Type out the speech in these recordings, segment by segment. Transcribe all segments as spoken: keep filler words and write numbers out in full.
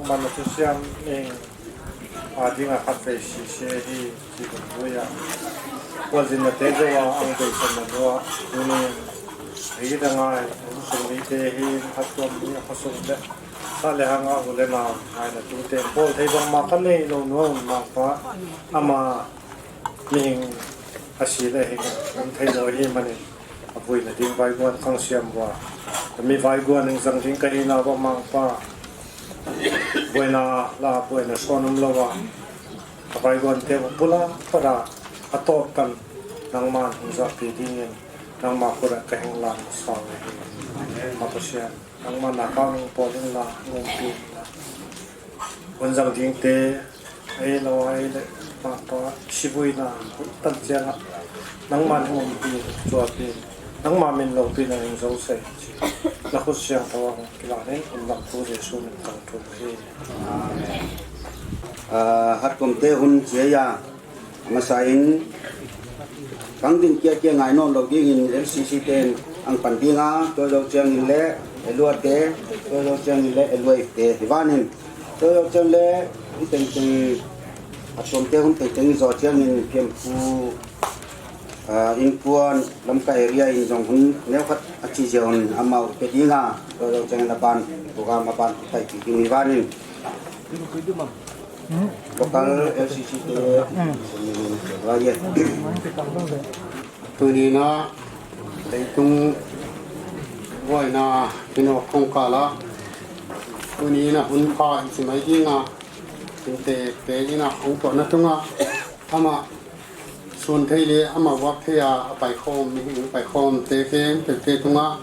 Mana thusiam ning a dinga khatvei sese hi ti bang lui a. Khualzinna te joh a ang beisanna lua. Tunin hi dang a insung mite hi khat tuam ni a khosung le sa le hang a u le nau ngaina tute bol thei bang ma ka nei lo nuam Mangpa ama mihing a si le hi um thei lo hi manin a buaina ding vaiguan kang siam ua. Mi vaiguan ning zang ding ka hi na va Mangpa. Buaina la buaina son um lo a. A vaiguan te u pula para a top kan nangman hung za pi dingin nangma kura ka hing lan sa le hi. Ma Pasian. Nangma na ka nung pol in la, nung pi in la. Hun zang ding te, ei lo, ei le, Mangpa, sibuina, hun tan chiang a. Nangma nung pi, chua pi, nangma min lo pi na ning zo sei. Na khut siang tho ang, kila nin, um lam tu Jesu min kang tu hi. Ah, hat kom te hun chia ya. Masa in, kang din kia kia ngai non lo ding in L C C ten ang pan ding a, to lo chiang in le, elua te, to lo chiang in le, elua te, hi van in, to lo chiang le, in teng teng, a tuam te hun teng teng zo chiang in, piam pu, ah, in kuan, lam ka area in zong hun, neu khat a chi zia hun, amau te ding a, to lo chiang in a ban, program a ban, tai pi ding hi van in. Local L C C te, hmm, va ye. Tuni na, leitung buaina, kino kong kala. Tuni na hun pha in simai ding a, tinte te ina hong to na tunga, ama sun thei le, ama wak thei a, a pai khom, mi hing pai khom, te khem, te te tunga,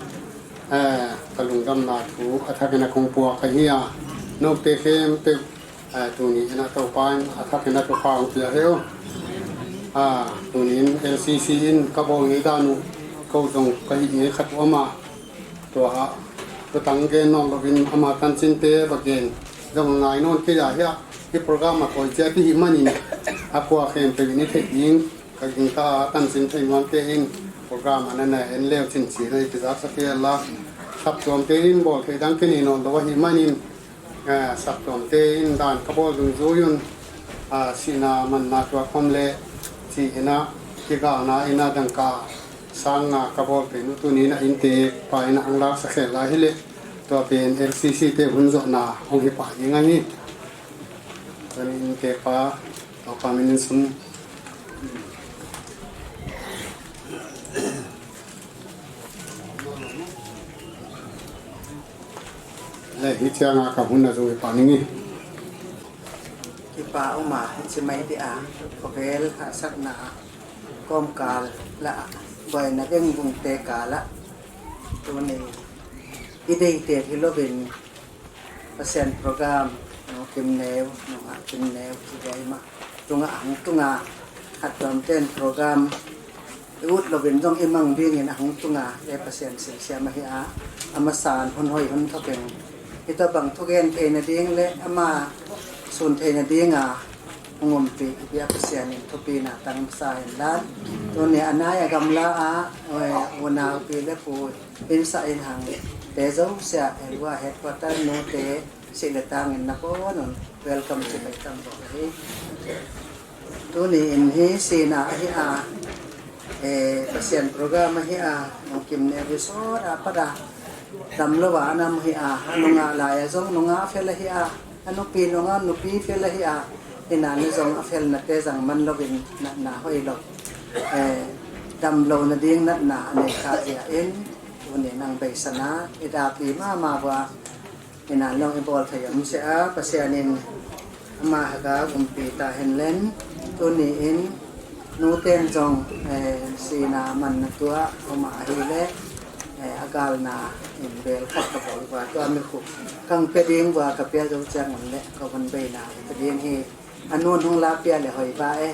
eh, ka lungdam na thu, a thak in a kong pua ka hi a, no te khem, te, eh, tuni in a to pa in, a thak in a to pa u pia heu. Ah, tuni in L C C in ka bol ngei dan u, ko zong ka hi ngei khat u ama, tua, tua tang gen non lovin ama tan chin te va gen, zong ngai non ke ya hia, hi program a koi chia ti hi manin, a kua khem pe ni thei ding, ka ging ta tan chin thei nuam te in, program a na na en leu chin chi na i ti za sa ke la, sap tuam te in bol thei dang ke ni non lo hi manin, eh, sap tuam te in dan ka bol dung zu yun, ah, sina man na tua khom le, chi ina, ki ga na ina dang ka, sang nga ka bol pe nu tuni na in te, pa ina ang lak sa khel la hi le, tua pen L C C te hun zo na, hong hi pa ding a hi. Tuni in te pa, tua pa min in sum. Le hi chiang a ka hun a zong hi pa ning i. Kipa um a, hi chi mai ti a, khovel hahsatna a, kom kal la a, buaina veng vung te kal a, tuni i dei te hi lovin, Pasian program, no, kim neu, no, a kim neu, ki dei ma, tunga ang tunga, khat tuam ten program, i ut lovin zong i mang dingin a hung tunga le Pasian silsiam ahi a, a masan hun hoi hun thokeng. Hitabang thugen theina ding le ama sun theina dinga hung umpi i bia Pasian in thupina tang masa hen lan. Tuni a nai a gamla a, eh, unau pi le pu in sa in hang te zo sia, eh, elua headquarter nu te si le tang in na ko nun welcome si pai tam bo hi. Tuni in hi sina ahi a, eh, Pasian program ahi a, nung kim ne vi so da pa da. Dam lo va nam hi a, nunga lai a zong nunga fel ahi a, a nupi nunga nupi fel ahi a, ina ni zong a fel na te zang man lo vin na, na hoi lo. Eh, dam lo na ding na, na, a nei kha zia in, tuni nang beisana, i da pi ma ma va, Ina long i bol thei um se a, Pasian in ama haga umpi ta hen len, tuni in nu ten zong, eh, sina man na tua, uma ahi le, eh, a galna in bel khat ka bol ua tua mi khu. Kang pe ding ua ka pia zo chiang un le, ka hun beina pe ding hi, a nun hung la pia le hoi ba e.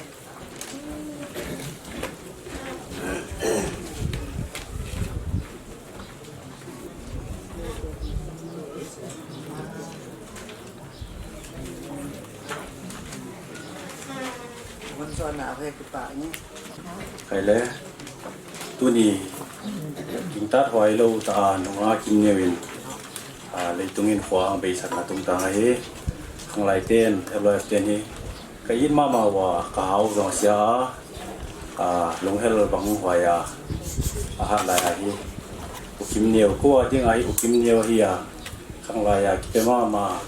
Kaile, tuni, king tat hoi lo ta a nunga kim neu in, a, leitung in khua ang beisakna tung ta nga hi. Lai ten, L O F ten hi ka it mama uva, ka hao jong sia, a, lunghel bang huai a, a hat lai a hi. U Kim Neo, kou a ding a hi U Kim Neo hi a, khanglai a kipe mama,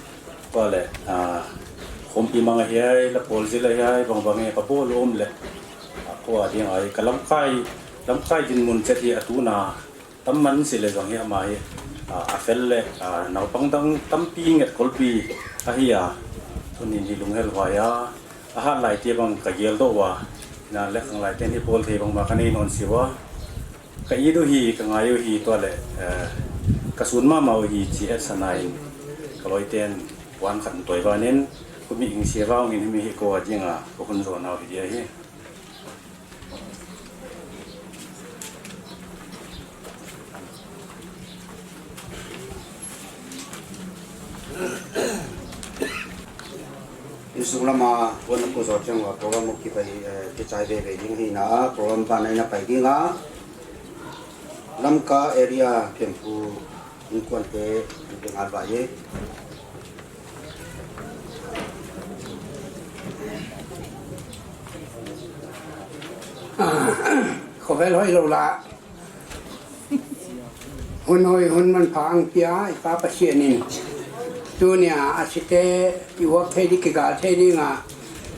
tua le, a, khompi mang a hiai, la pol zil a hiai, bang bang e, ka bol um le. A, kou a ding a hi, ka lamkai, lamkai dinmun chet hi a tuna, tam man si le jong hi ama hi, a, a fel le, a, naupang dang tampi nget kolpi ahi a. Tunin hi lunghel huai a, a hat lai te bang ka gel doh uva. Na le khanglai ten hi bol thei bang ma ka nei non si uva. Ka it u hi, ka ngai u hi tua le, eh, ka sun mama u hi chi et sana in ka loi ten van khat toi vanin, kumi ing sia vang in himi hi kou a ding a, ka hun zo nau hi dia hi. Insung lama, wan ko zo chang wa program ki pai, eh, ki chai ve ve ding hi na, program pa nai na pai ding a. Lamka area kempu in kuan te, in te ngal ba ye. Khovel hoi lo la. Hun hoi hun manpha ang pia i Pa Pathen in. Tunia a site i uap thei di kigal thei di nga.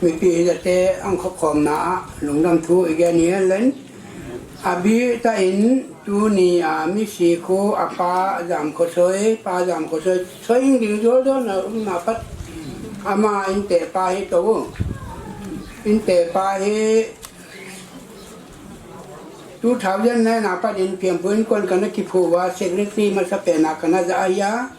Mipi hi te ang khop khom na a lungdam thu i gen ni len. A bi ta in tunia mi si khu a pa jam kho soi, pa jam kho soi, soi ing ding jol jol na um na pat. Ama in te pa hi to. In te pa hi Two thousand nine a pat in Phiamphu in kuan kana kiphu uva, secretary masa pen a kana ja a hia.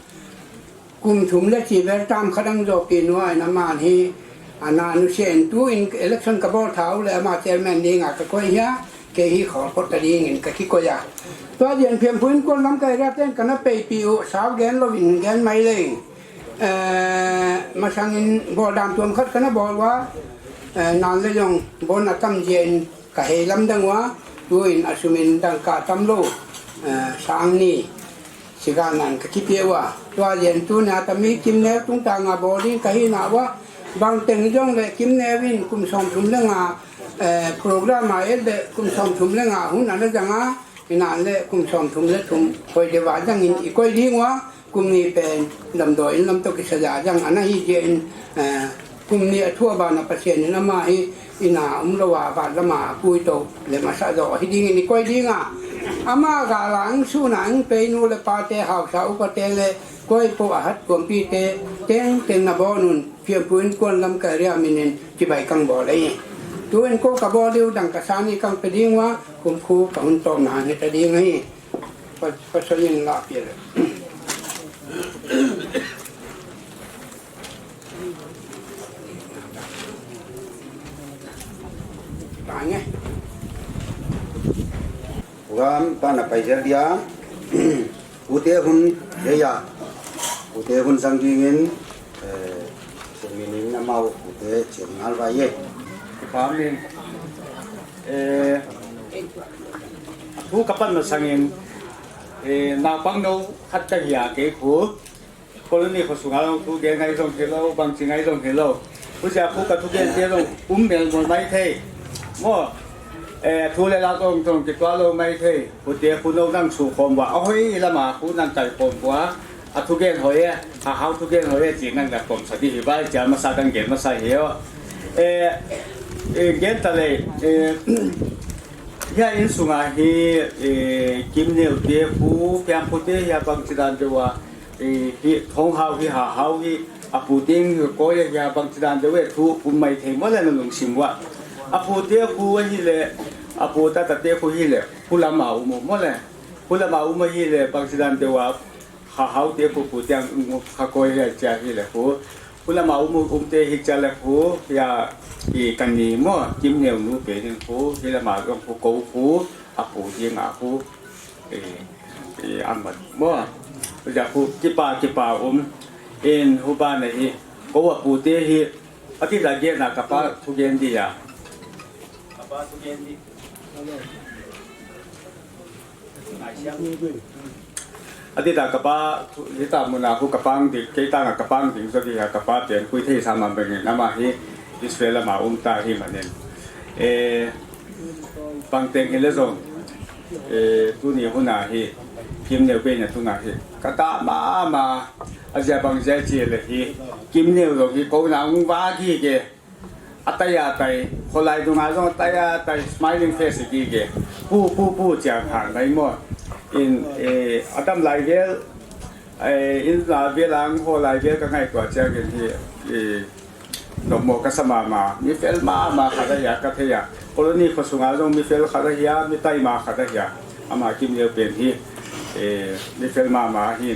Kum thum le chi vel tam khat ang jo pi nua in aman hi, ana nu se in tu in election ka bol thau le ama chairman ding a ka koi hia, kei hi khol kot ta ding in ka kikoi a. Tua dian Phiamphu in kuan lam kai ra ten kana pei pi u, sau gen lo in gen mai le. Eh, masang in bol dan tuam khat kana bol uva, eh, nan le jong bon a tam jia in Ka hei lamdang uva, tuin a sum in dangka tam lo, eh, sang ni, siga nan ka kipia uva. Tua jen tunia tami kim neu tungtang a bol ding ka hi na uva, bang teng jong le kim neu in kum som thum le nga, eh, program a et le kum som thum le nga hun ana jang a, inan le kum som thum le thum hoi deuva jang in i koi ding uva, Kum ni pen damdoi in lam toh kisa ja jang ana hi jeh in, eh, kum ni a thu a ban a Pathen in ama hi ina um lou a, van lam a pui to le masa jo hi ding in i koi ding a. Ama ga la ang su na ang pei nu le pa te, hausa upa te le koi po a hat kuampi te teng teng na bon un, Phiamphu in kuan lam ka ria min in chibai kang bol e. Tu in ko ka bol diu dang ka sa ni kang pe ding uva, kum khu ka hun tom na nge ta ding hi. Pa, pasal in la pia le. Tange. Program pa na pai jel dia. Ute hun, ye ya. Ute hun sang ding in, eh, Chen min in amau ute chen ngal vai ye. Pam in, eh, thu ka pan masang in, eh, naupang nou khat ka hi a, kei khu colony kho sunga jong thu gen ngai jong hilou, bang chi ngai jong hilou. Huchia khu ka thu gen te jong um mel mol mai thei. Mo, eh, thu le la jong jong kituah lou mai thei. Ute khu nou nang sukhom uva, ahoi lama khu nang kaikhom uva. A thugen hoi e, a hao thugen hoi e, chi nang la kom sa di hi vai, chia masa dang gen masa hi o. Eh, eh, gen ta le, eh, hia insunga hi, eh, Kimneo te khu, Phiamphu te hia bang chi dan deuva, eh, hi Thonghao hi, Hahao hi, a pu teng hi koi a hia bang chi dan deuva, thu um mai thei mo le na lungsim uva. A pu te khu ahile, a pu tata te khu hile, khu lama um mo le, khu lama um ahile, bang chi dan deuva, Hahao te khu pu teng, um, kha koi hia chia hile khu. Khu lama um, um te hi chia le khu, hia, i kan ni mo, Kimneo nu pe ding khu, hi lama jong khu ko khu, a pu ding a khu. I, i an mat mo. Hia khu kipa, kipa um. In hu ba na hi, ko a pu te hi, a ti la gen a ka pa thu gen di a. Ka pa thu gen di. Adida kapa, hita muna khu kapang ding, keitanga kapang ding, so dia kapa pen, hui thei sama bengin, ama hi Israel ama um ta hi manin. Eh, pang teng hi le zong, eh, tuni huna hi, Kimneu beina tunga hi, kata mama, azia bang zia chi le hi, Kimneu zong hi, ko na ung va ki ke, atai atai, kholai dunga zong atai atai, smiling face ki ke. Pu, pu, pu, chia khan lai mo. In, eh, adam lai vel, eh, in la vel ang kholai vel ka ngai tua chia gen hi, eh, no mo ka sama ma, mi fel mama kha da ya ka thei ya. Colony kho sunga zong mi fel kha da ya, mi tai ma kha da ya. Ama Kimneu pen hi, eh, mi fel mama hi.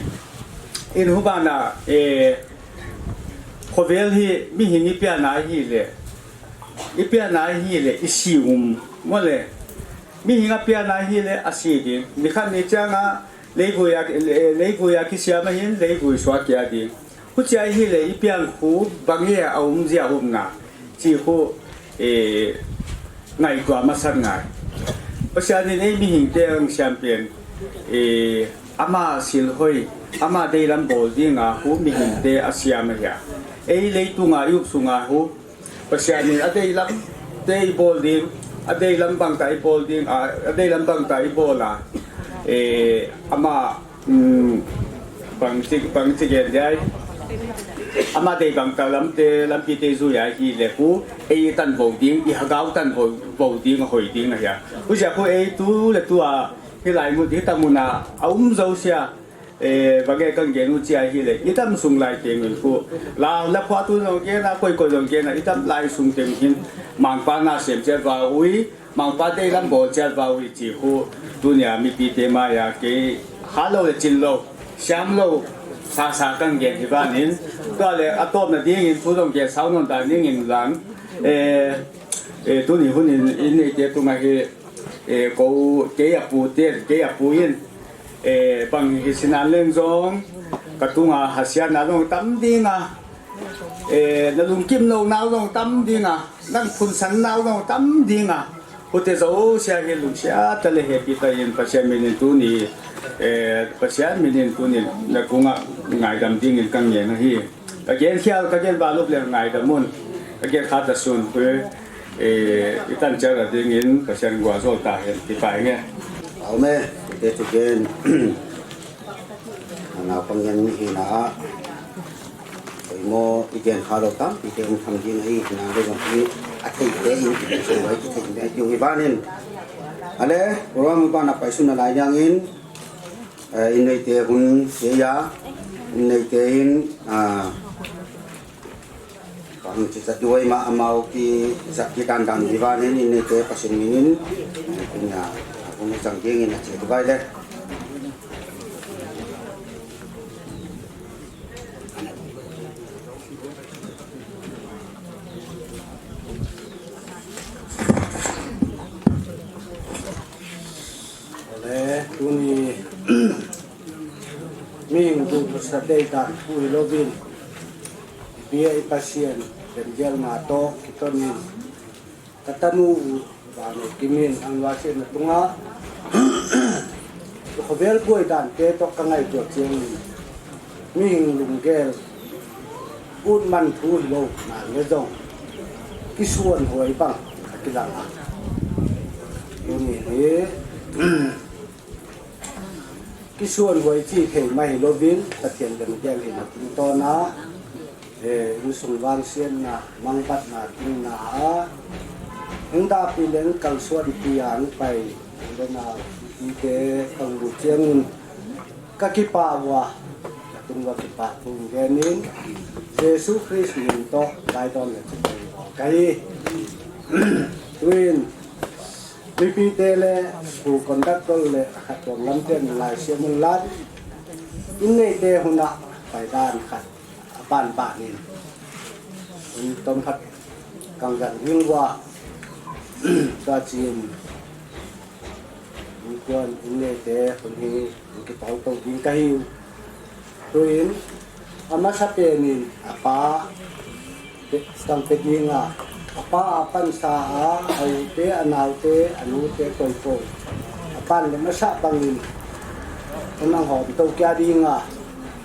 In hubana, eh, khovel hi, mihing i piana hi le, i piana hi le, i si um, mo le, mihing a piana hi le, a si ding. Ni khat ni changa, leivui a, le-, leivui a kisiam a hin, leivui suak kia ding. Huchia hi le, i pian khu, bang hi a um zia um na. Chi khu, eh, ngai tua masan ngai. Pasian in ei mihing te ang siam pen, eh, ama sil hoi, ama deilam bol ding a khu mihing te a siam a hia. Ei leitung a i up sung a khu, Pasian in a deilam te i bol ding, a deilam bang ta i bol ding, a, a deilam bang ta i bol a, eh, ama, um, bang chi, bang chi gen dai. Ama dei bang ta lam te, lampi te zui a hi le khu, ei tan vo ding, i hagau tan vo, vo ding, a hoi ding a hia. Khu zia khu ei tu le tu a, hi lai mu, hi ta mu na, a um zo sia, eh, bang e kan gen u chia hi le, i tam sung lai te ngun khu. La, la khua tu zong gen a, koi koi zong gen a, i tam lai sung te hin, mangpa na sem chia va ui, mangpa deilam bol chia va ui chi khu, tunia mipi te ma ya ke, ha lo le chin lo, siam lo, sa sa kan gen hi va nin, tua le a tom na ding in, thu zong gen sau non ta ning in lang, eh, eh, tuni hun in, in nei te tu ma hi, eh, ko, ke a pu te, ke a pu in, eh, bang hi sinan leng zong, ka tunga hasiatna zong tam ding a, eh, na lungkim lo nau zong tam ding a, nang phunsan nau zong tam ding a, hute zo sia hi lungsia ta le hepi ta in Pasian minin tuni, eh, Pasian minin tuni na kunga ngaidam ding in kang ngen a hi. Ka gen khial, ka gen balup le ngaidam un. Ka gen khat a sun khu, eh, i tan char a ding in Pasian gua zol ta hen, ti pai nge. Amen. Te tu gen. Ana pang gen hi na a. Oi mo, i gen kha lo tam, i te um tham ding hi, na le zong hi, a thei te in, i te zong hi, i te zong hi, i te zong hi banin. Ale, program ba na pai sun na lai yang in, eh, in nei te hun, ye ya, in nei te in, ah, Bang chi sa duai ma amau ki sa ki dan dan di banin in nei te Pasian minin, in na, a kung chang ding in a che duai le. Le, tuni, mihing duhthusat deidan thu hi lovin, ipi a i Pasian lemgel na toh kitonin, ka tanu u, Vannoi Kimin, ang lua sena tunga, khovel buai dan te toh ka ngaito chiangin, mihing lunggel, ut man thu hi lo, na le zong, kisuan huai bang, a kilang a. Tuni hi, kisuan huai chi thei mai hi lovin, Pathian lemgel hi na tung tona, eh, insung vangsiatna, mangbatna, tingna a, hing dapi leng kalsuan pi ang pai, lena, ite, kang bu chiangin, ka kipa ua, ka tung ua kipa tung genin, Jesu Christ min toh, lai don le chipai ua, kai. Tuin, Mipite le, school conductor le, khat tuang lam ten lai siam un lan. In nei te huna, pai dan khat, a ban ban in. In tom khat, kang gan hing wa, ka chin. In kuan, in nei te, hun hi, in ki tau tau ding ka hiu. Tuin, a masa penin, a pa, pe-, tang pe dinga, a pa a pansa a, a u te, a nau te, a nu te, koi koi. A pan le masa bangin, Nang hom to kia ding a,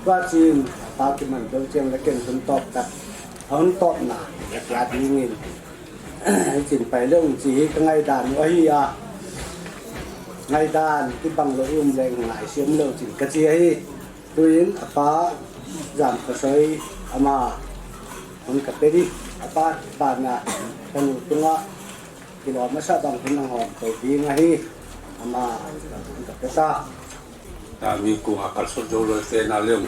tua chin, pa kiman to chiang le ken tun top ta, hon top na, kia ding in. Chin pai le ung chi hi ka ngai dan u ahi a. Ngai dan, kibang lo um le ngai siam lo chin ka chi ahi. Tuin, apa, jam ka soi, ama, hon ka pe di, apa, pa na, ka nu tunga, Kilom masa bang hin nang hom to ding ahi. Ama, ka pe ta. Ta mi ku a kal sot jo lo te na lem.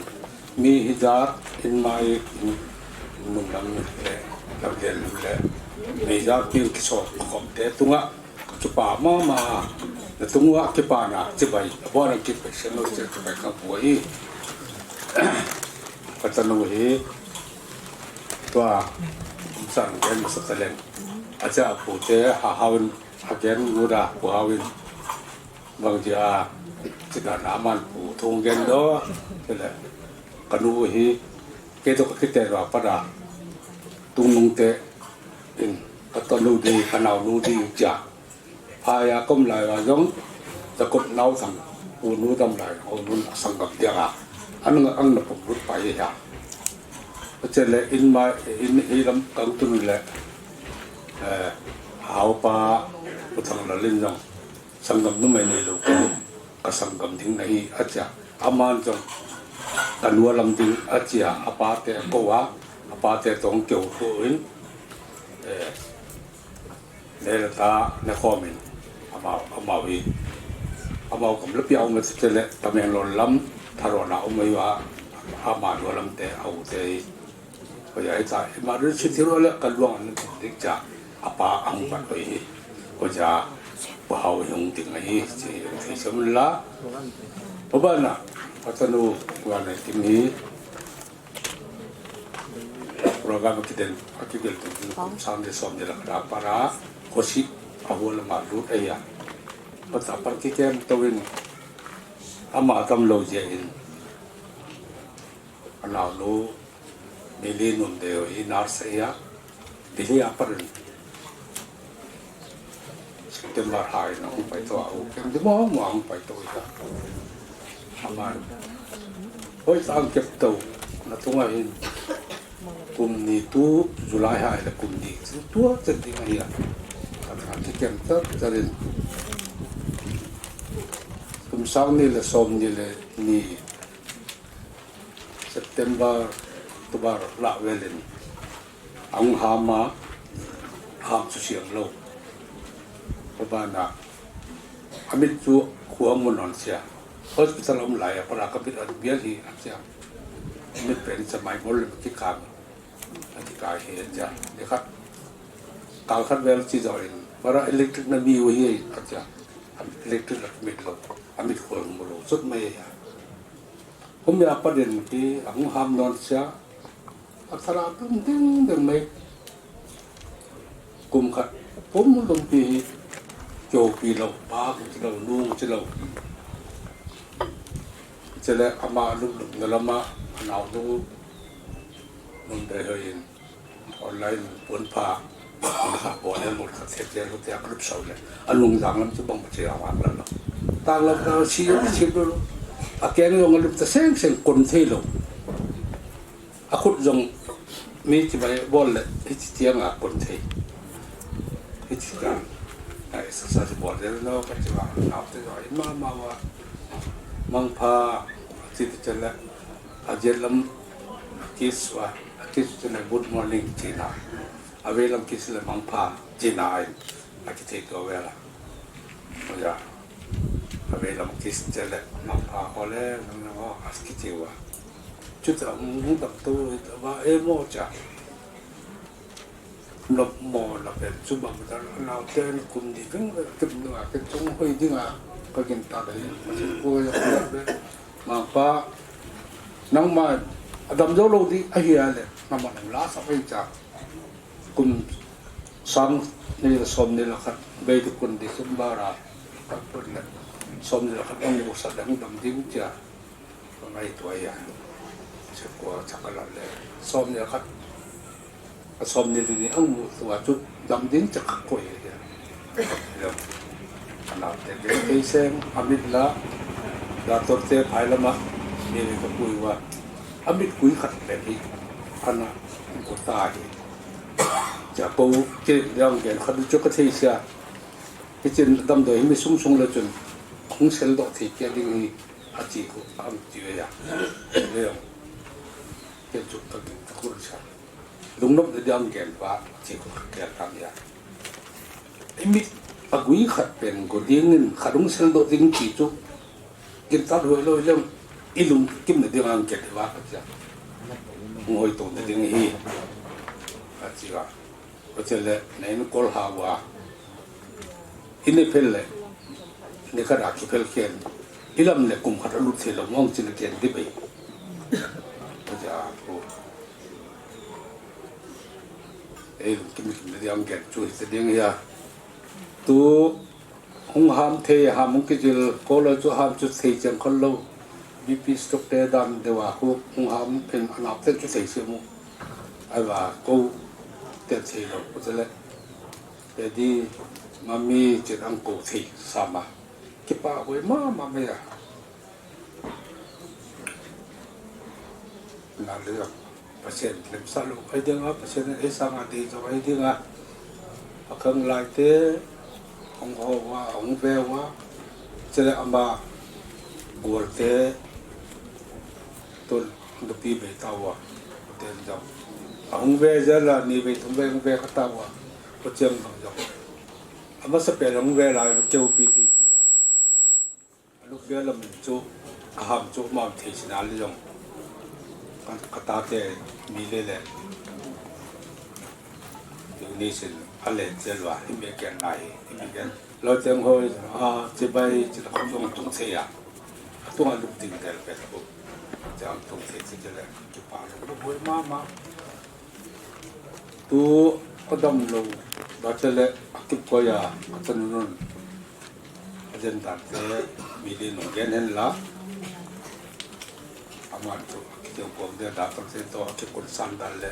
Mi hijat in mai in nung lam le, lam le, lam le. Mi hijat pi ki so kom te tunga. Kipa mama. Na tunga kipa na, chibai. Bo na kipa se no se kipa ka bo hi. Ka ta no hi. Tua, sang gen masa ta lem. Acha pu te ha hawin, a gen u da pu hawin. Bang dia, chida na man pu thong gen do, te le, ka nu hi, ke to ka kite ra pa da, tung nung te, in, ka to nu di, ka nau nu di, cha. Phaya kom lai va jong, ta kop nau thang, u nu dam lai, u nu a sanggam dia ga, an nga ang na pum lut pa ye ya. Acha le in ma, in hi lam kang tu le, eh, hau pa, u thang la lin jong, sanggam nu mai nei lo, ka sanggam ding na hi, acha. Aman jong, ka nu lam ding, acha, apa te ko wa, apa te tong keu ko in, eh, le la ta ne khomin amau, amau hi. Amau kam le piau me te le Tamenglong lam Tharona um mai wa ama lo lam te au te hi. Ko ya ta ma ru si ti ro le ka luang ne ti cha apa ang pa ko hi. Ko ja pa hau hung ting hi si ti sam la. Ko ba na pa ta nu wa ne tim hi. Program kiden, akidel tu, kum sang ni som ni la kara para, kosi, ahua la ma lut aya. Pata par ki kem tawin, ama tam lo je in. Anau lo, Mili nun de hi nurse aya. Delhi a parin. September hai na hung pai to, a u kem di mo mo hung pai to ita. Aman. Hoi sang kep to, na tunga hin. Kum ni tu, July hai la kum ni. Tu, tu, chen ding ahi a. Ka ta ki kem ta, ta rin. Kum sang ni le som ni le ni. September, October, la velin. Ang hama, ham chu siang lo. Pabana, amit chu khuam mun on sia. Hospital um lai, para ka bit an bial hi, asia. Amit pen sa mai bol le ki kam. Ati ka hi, asia. Ni khat, kal khat vel chi zo in. Para electric na mi u hi, asia. Amit electric la mit lo. Amit khuam mun lo. Sut mai ya. Kum ya pa den ki, ang ham non sia. A thara dum ding ding mai. Kum khat pum lum pi hi. Cho pi lo, pa pi lo, nung chi lo. Chele ama lum lum na lama, anau lum. Mun de hoi in. Online pun pa. Mun kha bo ne mun kha thep de lu te a group sau le. Anung dang lam chu bang ma che a wang la lo. Tang lam ka si si lo. A keng yong a lum ta seng seng kon thei lo. A khut jong mi chi bai bol le, hichi tiang a kon thei. Hichi ka. A exercise bol le no ka chi wa, na te wa, in ma ma wa. Mangpha, chi te chele. A jet lam kiss wa, a kiss te le good morning chi na. A ve lam kiss le mangpha chi na ai. A ki thei to ve la. Oja. A ve lam kiss te le mangpha ko le, nang nang o, a ki thei wa. Chuta, mm, mm, tam tu, wa, e mo cha. Nop mo na pen, chu bang da, na ten kum di, ken, ken, na, ken chung hoi di nga, ka kin ta da, ma si ko ya, ko ya be. Ma pa, nang ma, adam jo lo di, a hi a le, na ma nang la sa pen cha. Kum sang ni la som ni la khat, bei tu kun di kum ba ra, ka pun le, som ni la khat, ang bu sa dang dam ding cha. Ka ngai tua ya. Che ko cha ka la le. Som ni la khat. A som ni li ni ang mu tua chu dam ding cha ka ko ya. Lo. Ana te ke ke seng amit la. Doctor te phai lama, ni le ka pui uva. Amit gui khat pen hi, ana, ko ta hi. Cha ko, che, yang gen khat chu ka thei sia. Hichun damdoi hi mi sung sung le chun, hung sel doh thei kei ding hi, a chi ko, am chi ve ya. Le yong. Ke chu ka, ka kur sia. Lungnop le diang gen va, chi ko ka kel tam ya. Amit a gui khat pen go ding in, khat hung sel doh ding chi chu. Kin tat hoi lo le, i lungkim na ding ang kel va ka cha. Hung hoi to na ding hi. A chi va. Ko che le, nei nu kol ha va. I ni phel le, ni khat a kiphel khen. I lam le kum khat a lut thei lo mong chin khen di bei. Ko ja ko. Ei, kim kim di ang gen chu hi ding ya. Tu hung ham thei ham hung kijil ko lo chu ham chu thei chang khol lo. B P stroke te dan deuh a khu hung ham phen anap te chu thei se mu. Ai va ko te thei lo ko te le. Daddy, Mummy, chin ang ko thei sama. Kipa hoi mama mai a. Na le Pathen lemsa lou ahi ding a, Pathen ei sanga dei jo ahi ding a. Akhang lai te, hung ho uva, hung ve uva. Chule ama gol te, tun nupi bei ta uva. Ten jo. Ahung ve jel a, ni vei thum vei hung ve kha ta uva. Ko cheng bang jo. Amasapen a hung ve lai, keu pi thei si uva. Alung bia lam chu, aham chu, ma thei sina le jong. Ka, ka tate mi le le. Yu ni sin, a le chel uva, hi mi ken lai, hi mi ken. Lo cheng hoi, a, chibai, chi la khom jong tung thei a. A tung a lung ting del pet ko. Chang tung thei chi le, kipa lo, lo hoi mama. Tu ka dam lou, ba che le, a kip ko ya, ka chan nun. A jen dan te, mi din nung gen hen la. Aman chu, a kitiang pom de, da tol te to, a kikun san dan le.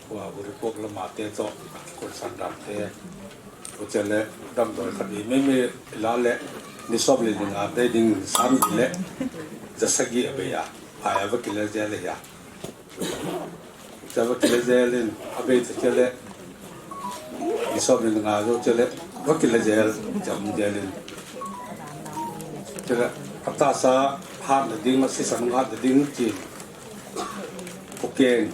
Wa, u report lama te to, a kikun san dan te. U che le, damdoi khat ni, mi, mi, la le, ni som le ni nga, dei ding san le, ja sagi a bei ya. Ai, a va kile je le ya. Chava kile jel in, abei te chele. Ni som ni nga jo chele, va kile jel, cham jel in. Chele, atasa, hat na ding, asisan hat na ding, chi. Pukeng,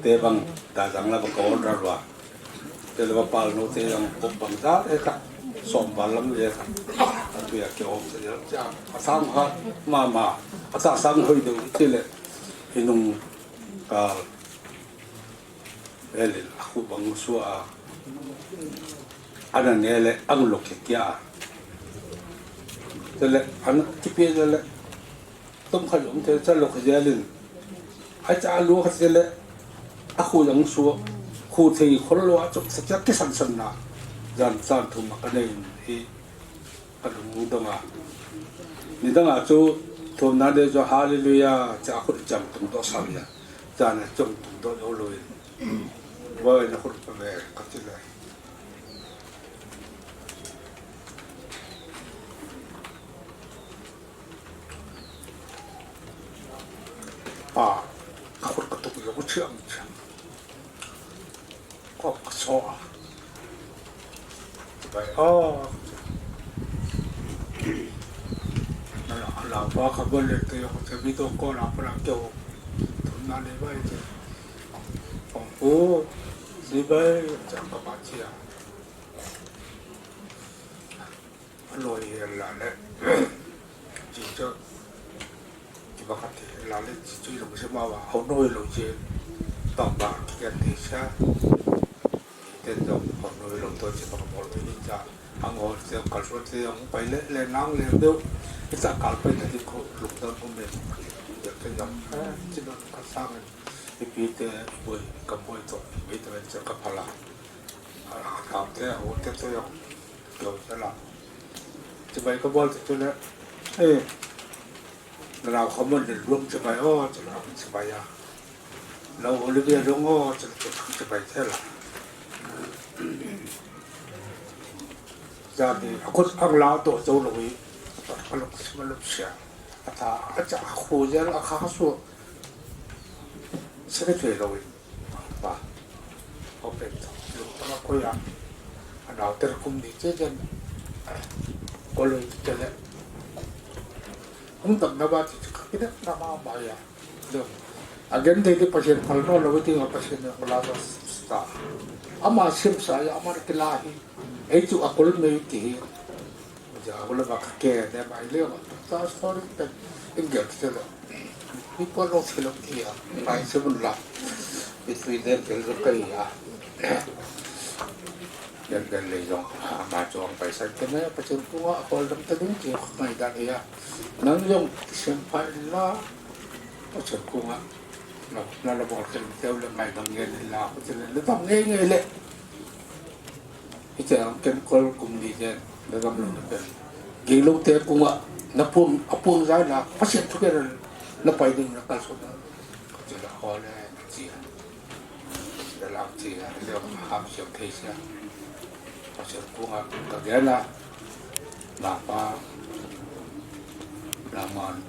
te bang, da jang la ba ka order wa. Chele va pal no te jang, pok bang da, e ka. Som ba lam le ka. Atu ya ke om se jel, cha. Asang hat, mama. Atasa hoi do, chele. Hinung, Kal. Elin, a khu bang sua a. Ana ne le, ang lo ke kia. Tele, an kipi le le. Tom kha yom te cha lo kha elin. Ai cha lo kha le. A khu yang sua. Khu thei khol lo a chok sa cha ke san san na. Jan san thum ka nei hi. Ka lung dong a. Ni dang a chu thum na de chu hallelujah, cha khut chang tung do sa ya. Cha na chang tung do lo lo in. Wa na khut pa ve ka ti le. A, ka khut ka tuk yo chiang chiang. Kop ka so a. Bai, oh. Na la, la, ba ka bol le te, ko te video call a, pa la ke o. Tum na le bai te. Ong ko, si bai, cha ka ba chia. Loi la le. Chi cho. Kiba khat hi la le chi chu i lungsim a va, hou noi lo chi. Tong ba, kian ti sa. Ten jong hou noi lo to chi ba ka bol ve ni cha. Ang hol te, kal so te, ang pai le, le nang le deu. I cha kal pai na ti ko, lung dang ko me. Ya te jong, eh, chi ba ka sang. I pi te, i boi, ka boi to, i boi te, cha ka phala. A, ka te, hou te to jong. Lo te la. Chibai ka bol te tu le. Eh. Na lau kha mon le luang chibai o, chibai, chibai ya. Lau Olivia luang o, chibai, chibai te la. Ja ni, a khut ang la to jo lo i. Ka lo, ka lo sia. Acha, acha, khu jel a kha su. Secretary lo in. Pa. Open to. Lu ta ko ya. Anau ter kum ni che jen. Ko lo che le. Hung tam na ba ti ka ki na ma ma ya. Lo. Again, te te Pathen phal no lo ti nga Pathen na la sa. Ama sim sa ya ama ki la hi. Ei chu a kol me ti hi. Ja, wala ba ka ke, de mai le, ta story pe, in gel se lo. Mi po lo se lo ti ya, mai se bun la. Mi tui den ke lo kai ya. Yan gel le jong, ma jong pai sa ke ne, Pathen ku nga, a kol dam ta ding ti, mai dan ya. Nang jong, sem pa la, Pathen ku nga. Na, na la bol ke, te le mai dam nge la, Pathen le dam nge nge le. Hiche ang ken kol kum ni jen, na gam lo na pen. Gei lo te kunga, na pun, a pun zai na, Pathen thu ke na, na pai ding na kal so na. Che la ho le, chi a. Da la chi a, le ham siam thei sia. Pathen kunga, ka ge na, na pa, na man,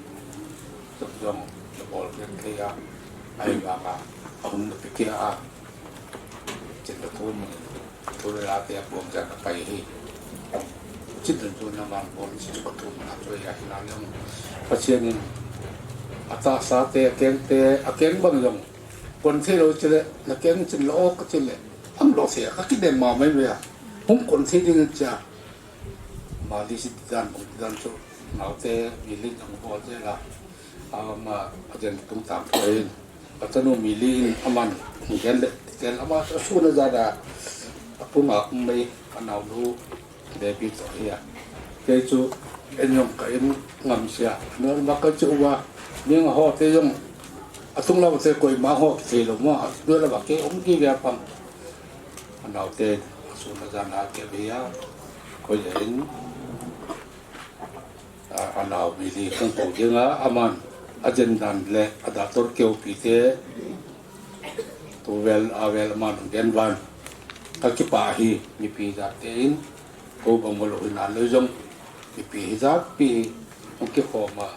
jong jong, na bol ken thei a, ai ba ka, a hung na pe kia a. Chin ka thum, thu le la te a puang jan a pai hi. Chin dun chu na man pon, chin chu ka thum na chu ya hi la lem. Pathen in a tahsa te, a keng te, a keng bang jong kon thei lo chule, na keng chin lo ok ka chule, am lo se ka kidem ma mai mai a. Hung kon thei ding cha. Mali si dan, dan chu, nau te, mi lin ang bol te la. Ama, a jen tung tam thei. Patanu mi li in aman, gel le, gel ama, a su na ja da, a pun a um mai, a nau lu, de bi to hia. Kei chu, en yong ka in ngam sia. No ma ka chu wa, ni nga ho te yong, a tung la te koi ma ho ki te lo ma, no la ba ke um ki ga pang. A nau te, a su na ja na ke bi ya, koi in. A, a nau mi li kang ko ding a, aman, a jen dan le, a doctor keu pi te, tu vel, a vel aman, gen van, ka kipa hi, mi pi da te in, ko bang mo lo hin a lo jong, mi pi hi da pi, hung ki khom a,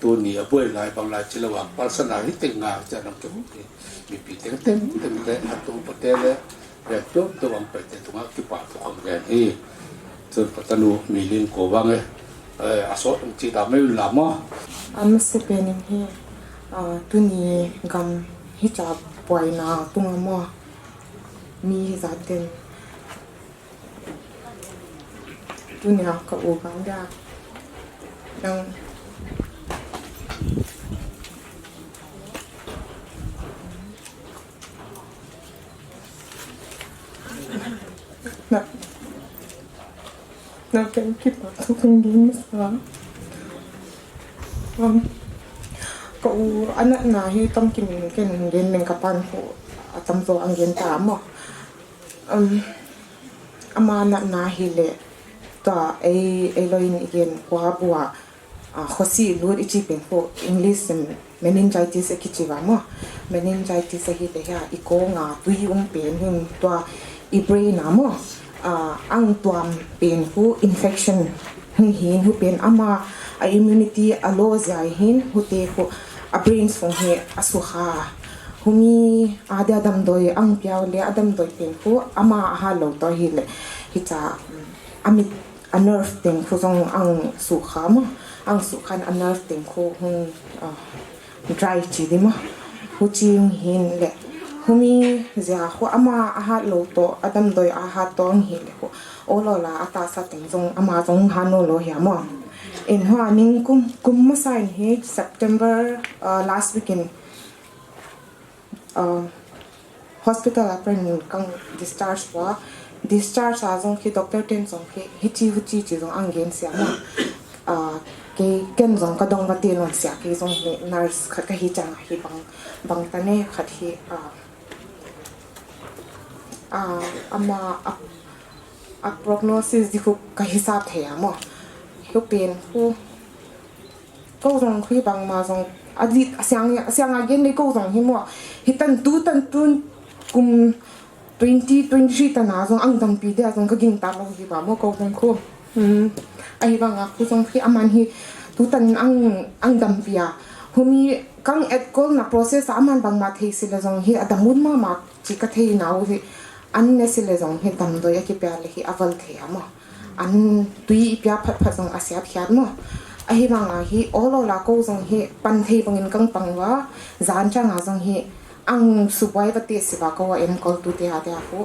tu ni a boi lai bang lai chi lo a, pal sa na hi teng nga, cha nang ki hung ki, mi pi teng teng, teng te, a tu pa te le, Ve tuam tuam pai te tunga kipa thu kham gen hi. Chun patanu mi ling ko vang e. Eh, a sot ang chi da mai la ma. Ama se pen in hi, ah, tuni gam hi cha puai na tunga ma. Mi hi za ten. Tuni a ka u vang da. Yang Na, na ken kipa thu kong ding sa. Um, ka u anat na hi tam kim ken gen ning ka pan ko atam zo ang gen ta mo. Um, ama anat na hi le ta ei, ei lo in i gen kwa bua. Ah, khosi lut i chi pen khu English in meningitis a kichi va mo. Meningitis a hi le hia i kong a tui um pen hin tua i brain a mo. Ah, ang tuam pen khu infection hung hin hu pen ama a immunity a low zia hin hu te khu a brain sung hi a sukha. Humi a dia damdoi ang piau le a damdoi pen khu ama a ha lo to hi le hi cha, um, a mit a nerve teng khu jong ang sukha mo, ang sukha in a nerve teng khu hung, ah, dry chi di mo. Hu chi hung hin le. Humi zia khu ama a hat lo to, a damdoi a hat to hung hi le khu. O lo la a tahsa teng jong ama jong ha no lo hia mo. In hua ning kum, kum masa in hi September, ah, last week in Ah, hospital a pen kang discharge ua, discharge a jong khi doctor ten jong khi hichi huchi chi jong ang gen sia mo. Ah, kei ken jong ka dong va ti lon sia, kei jong hi nurse khat ka hi chang a hi bang, bang ta ne khat hi, ah, ah, ama a, a prognosis di khu ka hisap thei a mo. Khu pen khu Ko jong khu bangma jong a dit a siang, a siang a gen le ko jong hi mo. Hi tan tu, tan tu kum twenty twenty-three tan a jong ang tampi dia jong ka ging ta lo hi ba mo ko jong khu. Hmm. A hi bang a khu jong khi aman hi Tutan ang, ang dampi a. Humi kang etkol na process a aman bangma thei sile jong hi adam un mama chi ka thei nau hi. An ne sile jong hi damdoi a kipia le hi aval thei a mo. An tui i pia phat phat jong a siat khiat mo. Ahivang a hi ol ol a ko jong hi pan thei bangin kang pang uva, jan chang a jong hi ang subuai va te siva ko a enkol tu te a te a hu.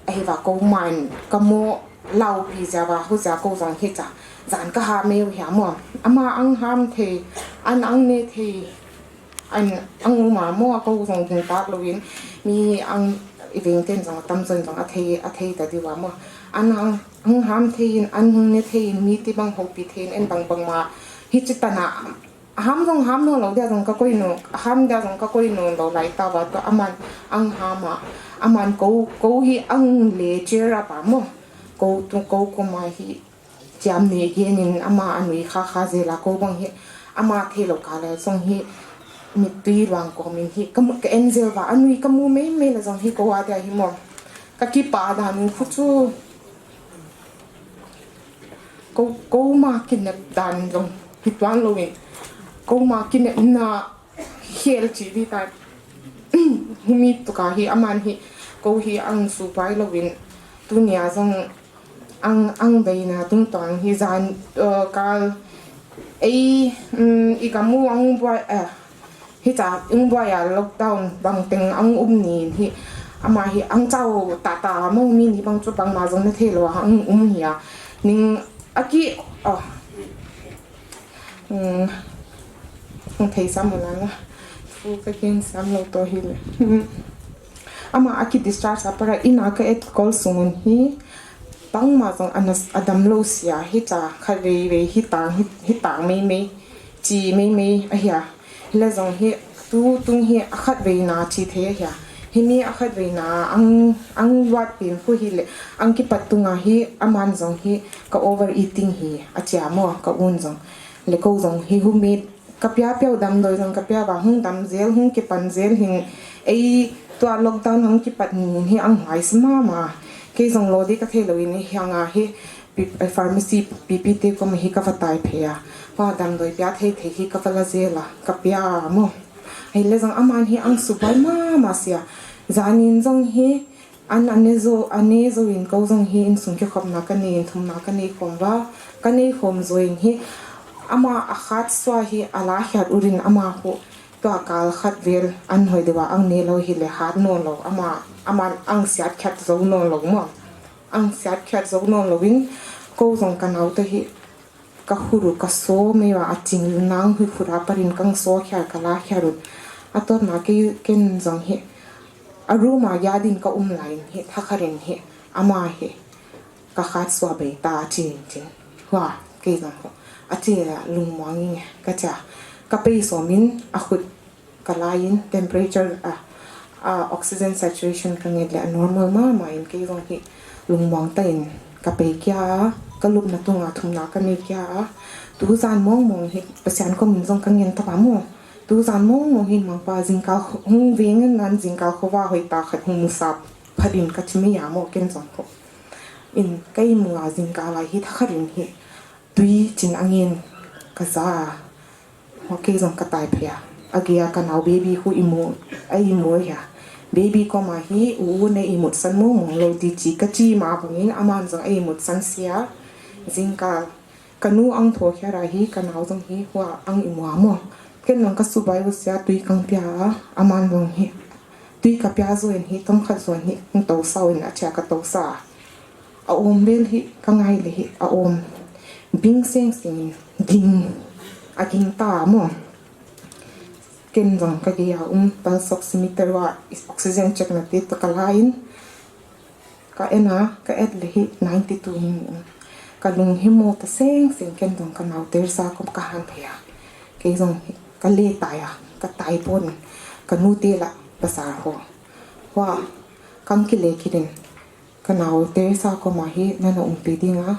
Ahiva ko man ka mo laupi jia va hu jia ko jong hi cha. Jan ka ha meu hi a mo. Ama ang ham thei, an ang ne thei. An ang uma mo a ko jong ging tak loin mi ang i veng ten jong tam jon jong a thei, a thei ta diu a mo. An ang, ang ham thei in, an hung ne thei in, mi ti bang hopi thei in, en bang bang ma hi chi ta na. Ham jong ham no lo dia jong ka koi no, ham dia jong ka koi no lo lai ta va to aman ang ham a, aman ko, ko hi ang le cheer up a mo. Ko tu, ko ko ma hi chiam ne gen in ama anui kha kha jela ko bang hi ama thei lo ka le jong hi mittui luang ko min hi ka mu, ka en jel va anui ka mu mei mei le jong hi ko a dia hi mo. Ka kipa dan khu chu Ko, ko ma kinep dan jong hi tuan lo in. Ko ma kinep na khel chi di ta. Humi tu ka hi aman hi ko hi ang su pai lo in. Tunia jong ang, ang bei na tung tong hi jan, eh, kal ei, um, i ka mu ang buai, eh, Hi cha, ang buai a lockdown bang teng ang um ni hi. Ama hi ang chau ta ta mo mi ni bang chu bang ma jong na thei lo ang um hi a. Ning a ki, oh. Hmm. Ang thei sam mo na na. Fu ka kin sam lo to hi le. Hmm. Ama a ki discharge a para in a ka etkol sungun hi. Bang ma jong anas adam lo sia hi cha kha vei vei hi tang hi, hi tang mei mei. Chi mei mei a hi a. Hile jong hi tu tung hi a khat vei na chi thei a hi a. Hi mi a khat vei na ang, ang luat pin khu hi le ang kipat tung a hi aman jong hi ka overeating hi a chia mo ka un jong. Le ko jong hi hu mi ka pia piau dam doi jong ka pia va hung dam jel hung kipan jel hin ei tua lockdown hung kipat ni hi ang hai si ma ma. Kei jong lo di ka thei lo in hi ang a hi Pi-, eh, pharmacy pipi te kom hi ka va tai phei a. Pa damdoi pia thei thei hi ka va la jel a, ka pia mo. Hile jong aman hi ang subai ma ma sia. Janin jong hi an ane jo, ane jo in ko jong hi insung kikhopna ka nei in thumna ka nei khom va. Ka nei khom jo in hi ama a khat sua hi a la hiat urin ama khu tua kal khat vel an hoi deuva ang ne lo hi le hat no lo ama, aman ang siat khat jo no lo mo. Ang siat khiat zo non lovin, ko jong ka nau te hi ka huru ka so mei va a ching nang hi hura parin kang so khia ka la khia run. A tot na ke ken jong hi a room a ya din ka um lai hi tha kha rin hi ama hi ka khat sua bei ta chin chin. Hua ke jong ho a chi la lung muang in ka cha ka pei so min a khut ka la in temperature a, a oxygen saturation ka nget le a normal ma ma in kei jong hi lungmong ta in ka pei kia a, ka lupna tunga thumna ka nei kia a, tu jan mong mong hi Pasian ko min jong ka ngen ta pa mo. Tu jan mong mong hi mangpa jingkah hung veng nan jingkah kho va hoi ta khat hung musa phat in ka chi mi ya mo ken jong ko. In kei mu a jingkah lai hi tha kha rin hi tui chin angin ka ja a. Ho kei jong ka tai phei a. A gei a ka nau baby khu i mu, a i mu a hia. Baby koma hi u u ne i mut san mong mong lo ti chi ka chi ma bangin aman jong a i mut san sia. Jingkah ka nu ang tho khia ra hi ka nau jong hi hua ang i mu a mo. Ken jong ka subai u sia tui kang pia a aman jong hi. Tui ka pia jo in hi tong khat jo in hi kong to sa u in a chia ka to sa. A om vel hi ka ngai le hi a om. Bing seng seng in ging a ging ta mo. Ken jong ka gei a um pulse oximeter va oxygen check na te to ka la in. Ka en a ka et le hi ninety two in um. Ka lung hi mo ta seng seng ken jong ka nau Teresa kom ka han thei a. Kei jong hi ka le tai a ka tai pon ka nu te la bazar ho. Hua kang ki le ki din. Ka nau Teresa koma hi nana umpi dinga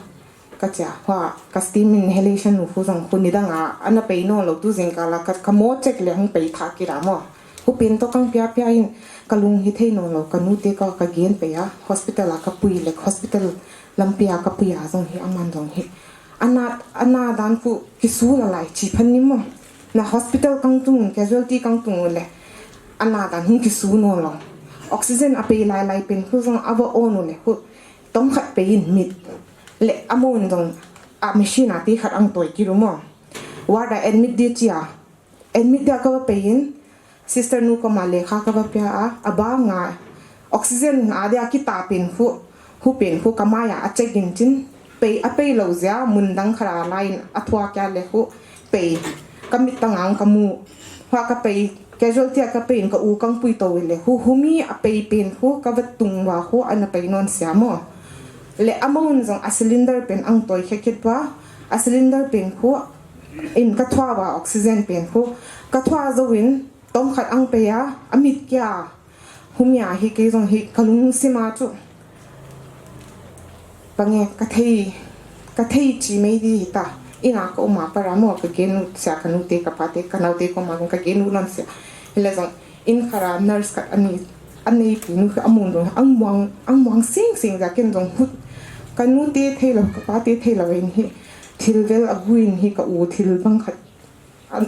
ka chia. Hua ka steam inhalation nu khu jong khu nidanga ana pei no lo tu jingkah la ka, ka mo check le hung pei tha kira mo. Khu pin to kang pia pia in ka lung hi thei no lo ka nu te ka, ka gen pei a hospital a ka pui le hospital lampi a ka pui a jong hi aman jong hi. Ana, ana dan khu kisu la lai chi phan ni mo. Na hospital kang tung, casualty kang tung le. Ana dan hung kisu no lo. Oxygen a pei lai lai pen khu jong ava on u le khu. Tong khat pei in mit. Le amon jong a machine a ti khat ang toi kiru mo. Ward a admit di chia. Admit dia kava pei in, sister nu koma lekha kava pia a, abanga oxygen a dia kita pen khu, hu pen khu kamai a a check in chin, pei a pei lo jia, mun dang khara lai in a thua kia le khu, pei, kamit tang ang kamu, hua ka pei, casualty a ka pei in ka u kang pui to le khu, humi a pei pen khu, kava tung va khu, ana pei non sia mo. Le amon jong a cylinder pen ang toi khe kit va, a cylinder pen khu, in ka thua va oxygen pen khu, ka thua zo in, tom khat ang pei a, amit kia, humia hi kei jong hi ka lungsim a chu. Pange, ka thei, ka thei chi mai di hi ta. Ina ka uma para mo ka genu sia ka nute ka pate, ka naute koma ka genu non sia. Hila jong, in khara nurse khat ani, anei pi nu ka amun jong, ang muang, ang muang sing sing ja ken jong hut. Ka nute thei lo, ka pate thei lo in hi. Thil vel a guin hi ka u thil bang khat. An,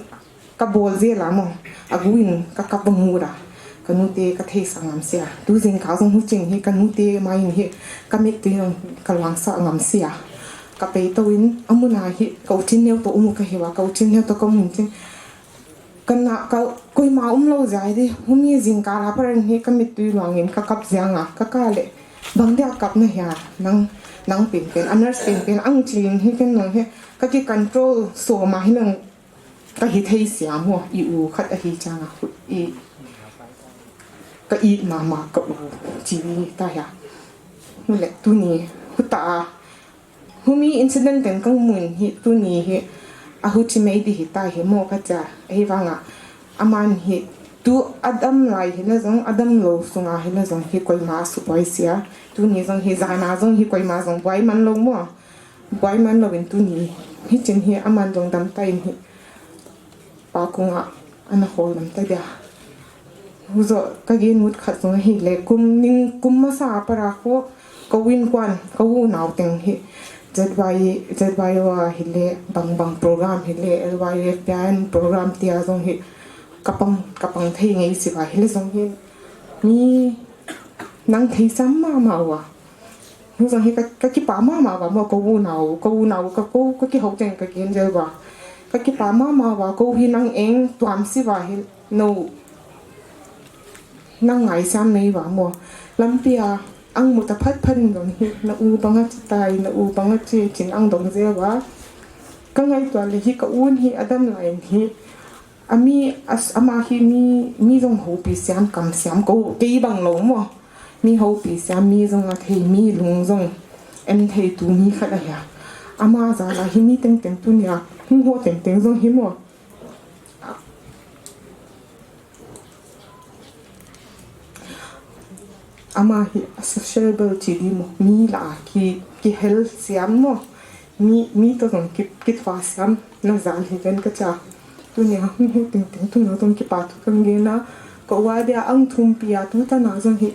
ka bol je la mo. A guin ka kap bang ura. Ka nute ka thei sa ngam sia. Tu jing ka jong hu ching hi ka nute mai in hi. Ka mit tu jong ka lang sa ngam sia. Ka pei to in, amuna hi, ka u chin neu to umu ka hiwa, ka u chin neu to ka mun chin. Ka na, ka, koima um lo jai di, humi jing ka la paran hi, ka mit tu luang in, ka kap jia nga, ka ka le. Bang dia kap na hia, nang, nang pen pen, a nurse pen pen, ang chin hi ken nong hi, ka ki control so ma hi nang, ka hi thei sia mo, i u khat a hi chang a, i, ka i mama, ka u, chi ni ta hia. Mu le, tu ni, hu ta a, humi incident ten kang mun hi, tu ni hi, a hu chi mai di hi ta hi mo ka cha, a hi vanga, a man hi, tu adam lai hi na jong, adam lo sunga hi na jong, hi koima su boi sia, tu ni jong hi, zana jong hi koima jong boi man lo mo. Boi man lo in tu ni, hi chin hi aman jong dam ta in hi. Pa kung a, ana hol dam ta dia. Huzo, ka gen mut khat jong hi le, kum ning, kum masa para ko, ka win kwan, ka u nau teng hi. Z Y, Z Y O a hi le, bang bang program hi le, L Y F P I N program tia jong hi. Ka pang, ka pang thei ngai si va hi le jong hi. Ni, nang thei sam ma ma wa. Hung jong hi ka, ka kipa mama va mo ka u nau, ka u nau ka ko, ka kihou cheng ka kin jel va. Ka kipa mama va ko hi nang eng tuam si va hi no. Nang ngai siam mei va mo. Lampi a ang mu ta phat phat in jong hi na u bang a chi tai, na u bang a chi chin ang dong jel va. Ka ngai tua le hi ka un hi adam lai in hi. Ami, as, ama hi mi, mi jong houpi siam, kam siam, ko, kei bang lo mo. Mi houpi siam, mi jong a thei, mi lung jong en thei tu mi khat a hia. Ama jal a hi mi teng teng tu nia, hung ho teng teng jong hi mo. Ama hi a sociable chi di mo, mi la ki, kihel siam mo, mi, mi to jong ki, kitwa siam, na jal hi ven ka cha. Tunia hung hu ting ting, tuna jong kipa thu kan gen a, ka u a dia ang thum pi a tu ta na jong hi,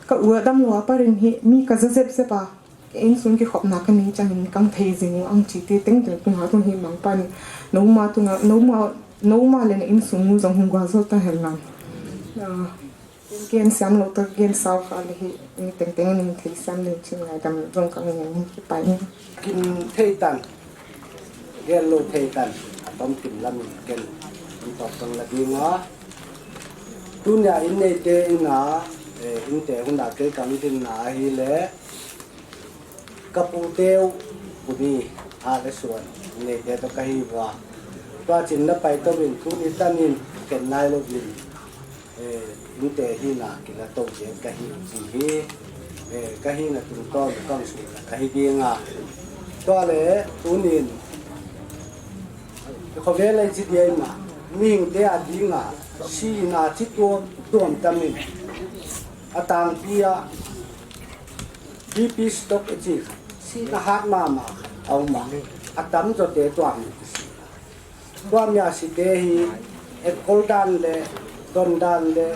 ka u a dam lo a parin hi, mi ka za zep zep a, Insung kikhopna ka nei changin kang thei jing u ang chi te teng teng tunga tung hi mang pan. Noma tunga, noma, noma le na insung nu jong hung gua zo ta hel lang. Ah, gen siam lo ta gen sao kha le hi, ni teng teng ni thei siam le chin ngai dam jong kang ni ki pai. Kin thei tan, gen lo thei tan, a tom kin lam in ken, in top tang la ding a. Tunia in nei te in a, eh, in te hun a kei kang tin na hi le, Ka pu teu, pu ni, a le suan, nei te to ka hi va. Tua chin na pai to min, tuni tanin, ken nai lo min. Eh, in te hi na, kila to jen ka hi chi hi. Eh, ka hi na tung to, kang su na ka hi ding a. Tua le, tunin, khovel a chi dia ma, mihing te a ding a, si na chi tuam, tuam tamin. A tang pi a, B P stroke i chi kha, sihna hat mama kha, a um a, a tam zo te tuam ni si. Tuam ya si te hi, et kol dan le, don dan le,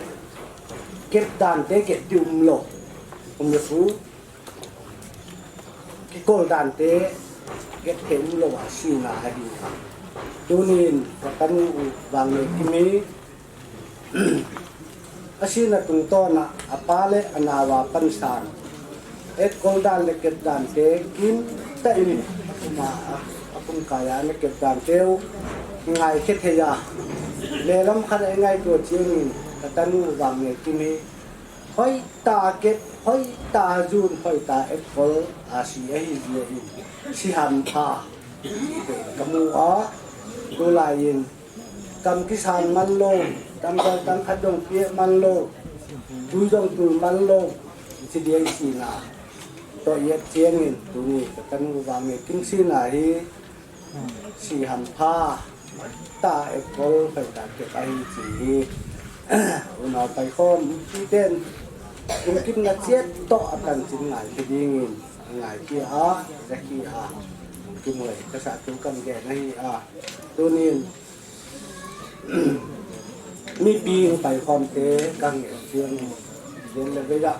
kep dan te kep di um lo. Um le fu, ki kol dan te, Get thei umlou a sina ahi a. Tunin ka tanu u Vangneikim hi asina tungtawn a apa le anao a pansan etkol dan le kep dan te kimtah in a kum a, a kum kai a ana kep dan te u ngaikhe thei a. Lehlam khat a i ngaito chiangin ka tanu u Vangneikim hi hoitah a kep, hoitah a jun, hoitah a etkol a si ahi jeh in si hampha ka mu a, tulai in kam kisang man lou, damsel tang khat jong peh man lou, tui jong tul man lou, hiche dia i sina toh i et chiangin tuni ka tanu u Vangneikim sina hi si hampha tah a etkol hoitah a kep ahi ti hi unau Paikhom mipiten lungkimna chet toh a tanchin ngaikhe dingin i ngaikhe a, i jakhe a, lungkim hoi kasah thu kahin gen ahi a. Tunin mipi Paikhom te kahin gen chiang, gen le vei a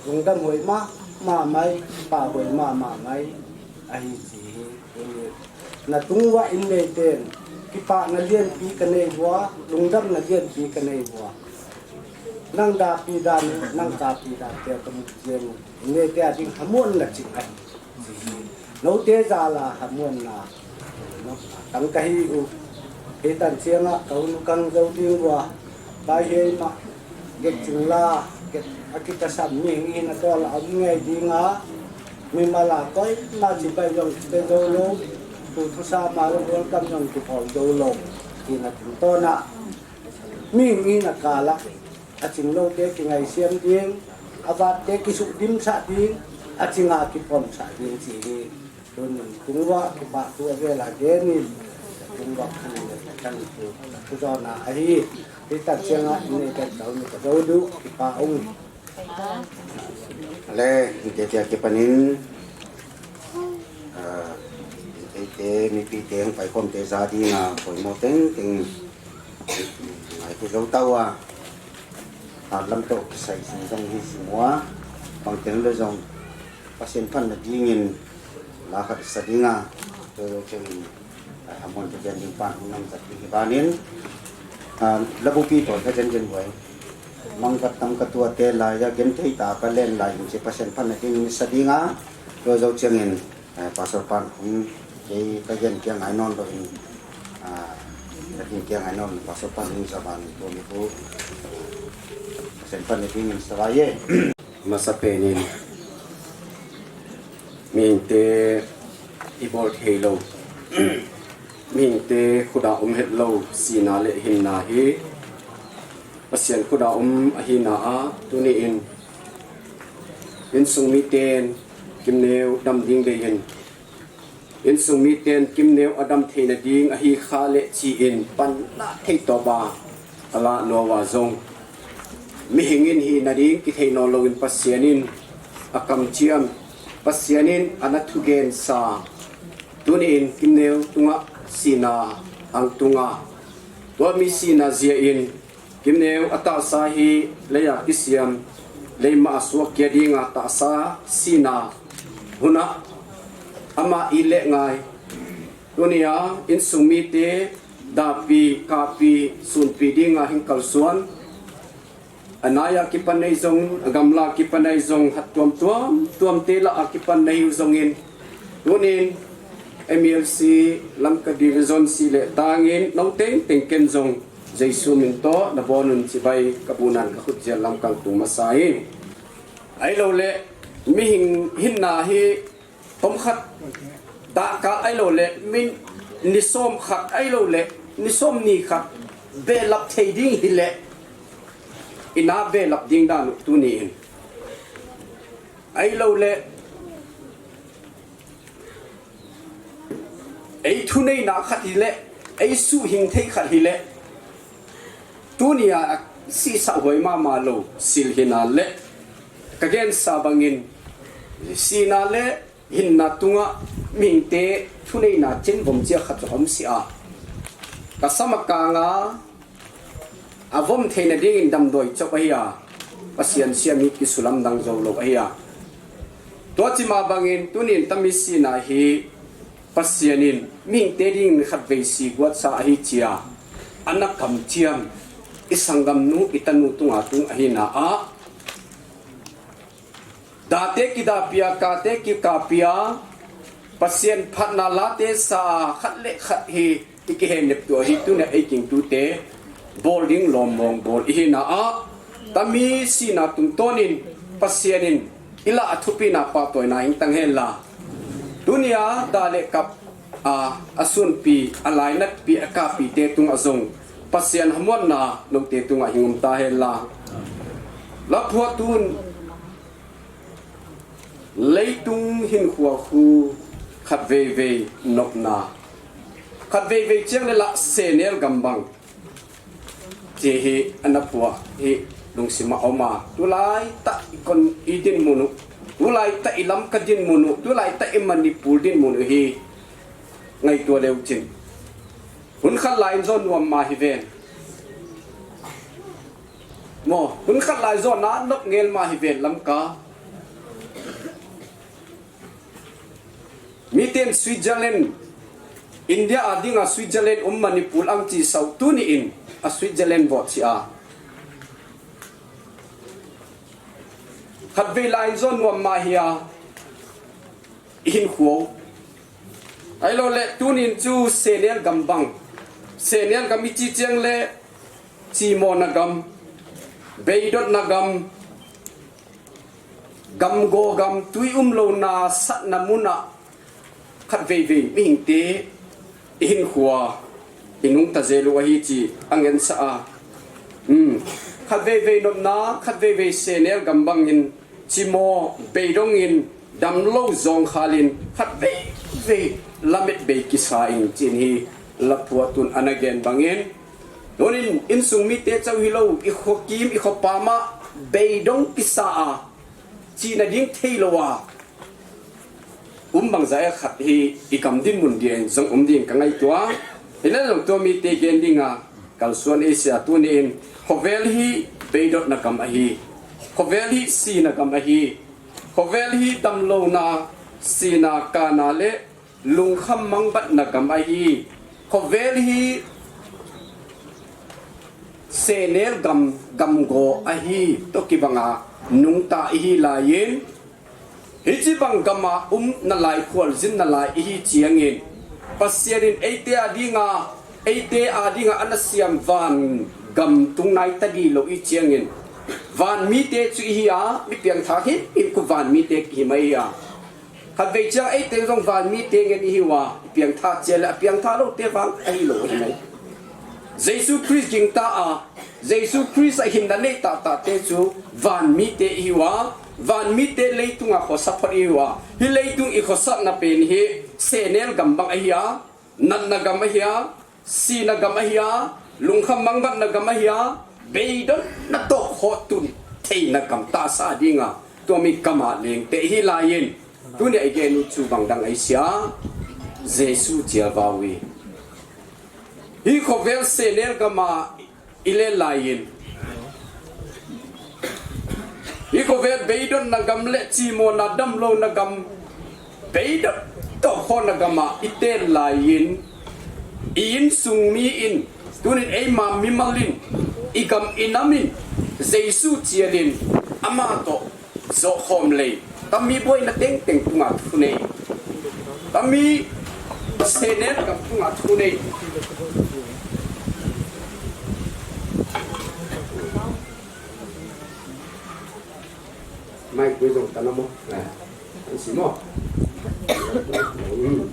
lungdam hoi mama mai, pah hoi mama mai ahi ti hi. Tunin na tung uva in neiten kipahna lienpi ka nei uva, lungdamna lienpi ka nei uva. Nang dapi dan, nang kapi dan te ka mu chiang, in neite a ding hamuanna ching ahi. Note jal a hamuanna tang kahi u. Hitan chiang a ka hun u kahung jou ding uva, Pai Heima, Get Chingla, Get a kitasam mihing hina tol a um ngei ding a, mimal a koima chibai jong kipe jou lou, thu thusa ma jong welcome jong kibol jou lou, tina tungtawn a mihing hina kal a aching lou te kingaisem ding, avat te kisuhdimsah ding, aching a kipomsah ding ti hi. Tunin tung uva kipah thu avel a gen in, tung uva khan le ka tanu u thu jona ahi. Hitan chiang a in neiten ka hun u ka jou diu, kipah ung. Ale, hiti a kipan in, ah, eite mipite hung Paikhom te ja ding a poimo tengteng ngaikhe jou tau a, hat lam toh kisai jing jong hi sim uva, bang teng le jong Pathen phatna dingin la khat sa ding a, tu chun, ah, hamuan thu gen ding pan hung nang jat ding hi banin, ah, labupi toh ka jen jen uve. Mangkhat tam ka tua te lai a genthei tah a ka len lai in hiche Pathen phatna dingin sa ding a, tu jou chiangin, eh, Pastor pan hung kei ka gen kiang ngai non lou in, ah, ka gen kiang ngai non, Pastor pan hung sa ban tu mi tu Pathen phatna dingin sa vai e. Masa pen in, mihingte i bol thei lou, mihingte khut a um het lou sina le hinna hi Pathen khut a um ahina a, tuni in insung miten Kimneo dam ding dei in, insung miten Kimneo adam theina ding ahi kha le chi in pan la thei tawp a, a la naw a zong mihing in hina ding kithei naw lo in Pasian in a kamchiam, Pasian in a na thugensa, tuni in Kimneo tungah sina ang tunga, tua mi sina zia in Kimneo a tahsa hi leia kisiam, leima a suak kia dinga tahsa sina hunah amah i leh ngai. Tunia insung mite dapi, kapi, sunpi dinga hing kalsuan. A naia kipan nei zong, a gamla kipan nei zong, hat tuamtuam, tuamte lah a kipan nei uh zongin. Tunin M L C Lamka Division si le tangin no tengteng ken zong Jesu min tawh na bawn un chibai ka bunan ka khut zial lamkang tung masa hi. Ai lo le mihing hinna hi tom khat dahkal ai lo le min ni sawm khat ai lo le ni sawm ni khat belap thei ding hi le ina belap ding dan uh tuni in ai lo le ei thuneina khat hi le ei suhhing thei khat hi le tunia sisa huai mama lo sil hina le ka gensa bangin sina le hinna tunga mihingte thuneina chin vom chia khat om si a ka sama kanga a vom theina dingin damdawi chawp ahi a, Pasian siam hi kisulam dang zo lo ahi a. Tua chima bangin tunin tami sina hi Pasian in mihingte dingin khatvei si guatsa ahi chia ana kamchiam i sanggamnu i tanu tunga tung ahina a, date kidapia, kate kikapia, Pasian phatna late sa a khat le khat hi i kihenep tu ahi. Tunia ei gingtute bol ding lommong bol ihina a, tami sina tungtonin Pasian in i lah a thupina phattoina hing tang henla, tunia da le kap a, a sunpi, a lainatpi, a kapite tunga jong Pasian hamuanna note tunga hing um ta henla. Laphuatun leitung hinkho khu khatveivei nopna, khatveivei chiang le lah Senel gam bang chi hi ana pua hi lungsima oma. Tulai tah i kon i dinmun u, tulai tah i Lamka dinmun u, tulai tah i Manipur dinmun u hi ngaitua leu chin, hun khat lai in jong nuam ma hi ven. Mo, hun khat lai jong na nop ngel ma hi ven Lamka. Miten Switzerland, India a dinga Switzerland um Manipur ang chi sau tuni in a Switzerland vot chi a. Khatvei lai in jong nuam ma hi a i hinkho. Ahilou le tunin chu Senel gam bang. Senel gam i chi chiang le chimona gam, beidotna gam, gamgo gam, tui umlouna satna muna khatveivei mihingte i hinkho a i nungta jel u ahi chi a ngensa a. Hmm. Khatveivei nopna, khatveivei Senel gam bangin chimo beidong in damlou jong khal in khatveivei lamet bei kisa in chin hi Laphuatun ana gen bangin, tunin insung mite chau hilou, i khokim, i khopam a beidong kisa a, china ding theilou a um bang jeh a khat hi i gam dinmun dia in jong um ding ka ngaitua. Hinlah jong tua mite gen dinga kalsuan i sia, tunin khovel hi beidotna gam ahi. Khovel hi sina gam ahi. Khovel hi damlouna, sina kana le lungkham mangbatna gam ahi. Khovel hi Senel gam, gamgo ahi, toh kibanga nungta ihi laiyin, hiche bang gam a umna lai, khualzinna lai ihi chiangin, Pasian in eite a dinga, eite a dinga ana siam van gam tung nai tadi lou ihi chiangin, van mite chu ihi a, mi piangthak himhim khu van mite kihi mai a. Khatvei chiang eite jong van mite ngen ihiuva, piangthak cheh le, apiangthak loute vang ahilou ahi mai. Jesu Christ gingta a, Jesu Christ a hinna nei tahtah te chu van mite ihiuva, van mite leitunga khosa phot ihiuva, hi leitung i khosatna pen hi Senel gam bang ahi a, natna gam ahi a, sina gam ahi a, lungkham mangbatna gam ahi a, beidotna toh khotun theina gam tahsa dinga, tua mi gam a lengte ihi laiyin, tunia i gen u chu bang dang ahi sia, Jesu chialvah u hi. Hi khovel Senel gam a i le laiyin, hi khovel beidotna gam le chimona damlouna gam, beidot toh khona gam a i tel laiyin, i insung mi in, tunin eima mimal in, i gam i nam in, Jesu chial in, ama toh joh khom lei, tam mi boina tengteng tunga thunei, tam mi Senel gam tunga thunei. Mai kui jong tana mo. Eh, an si mo. Hmm.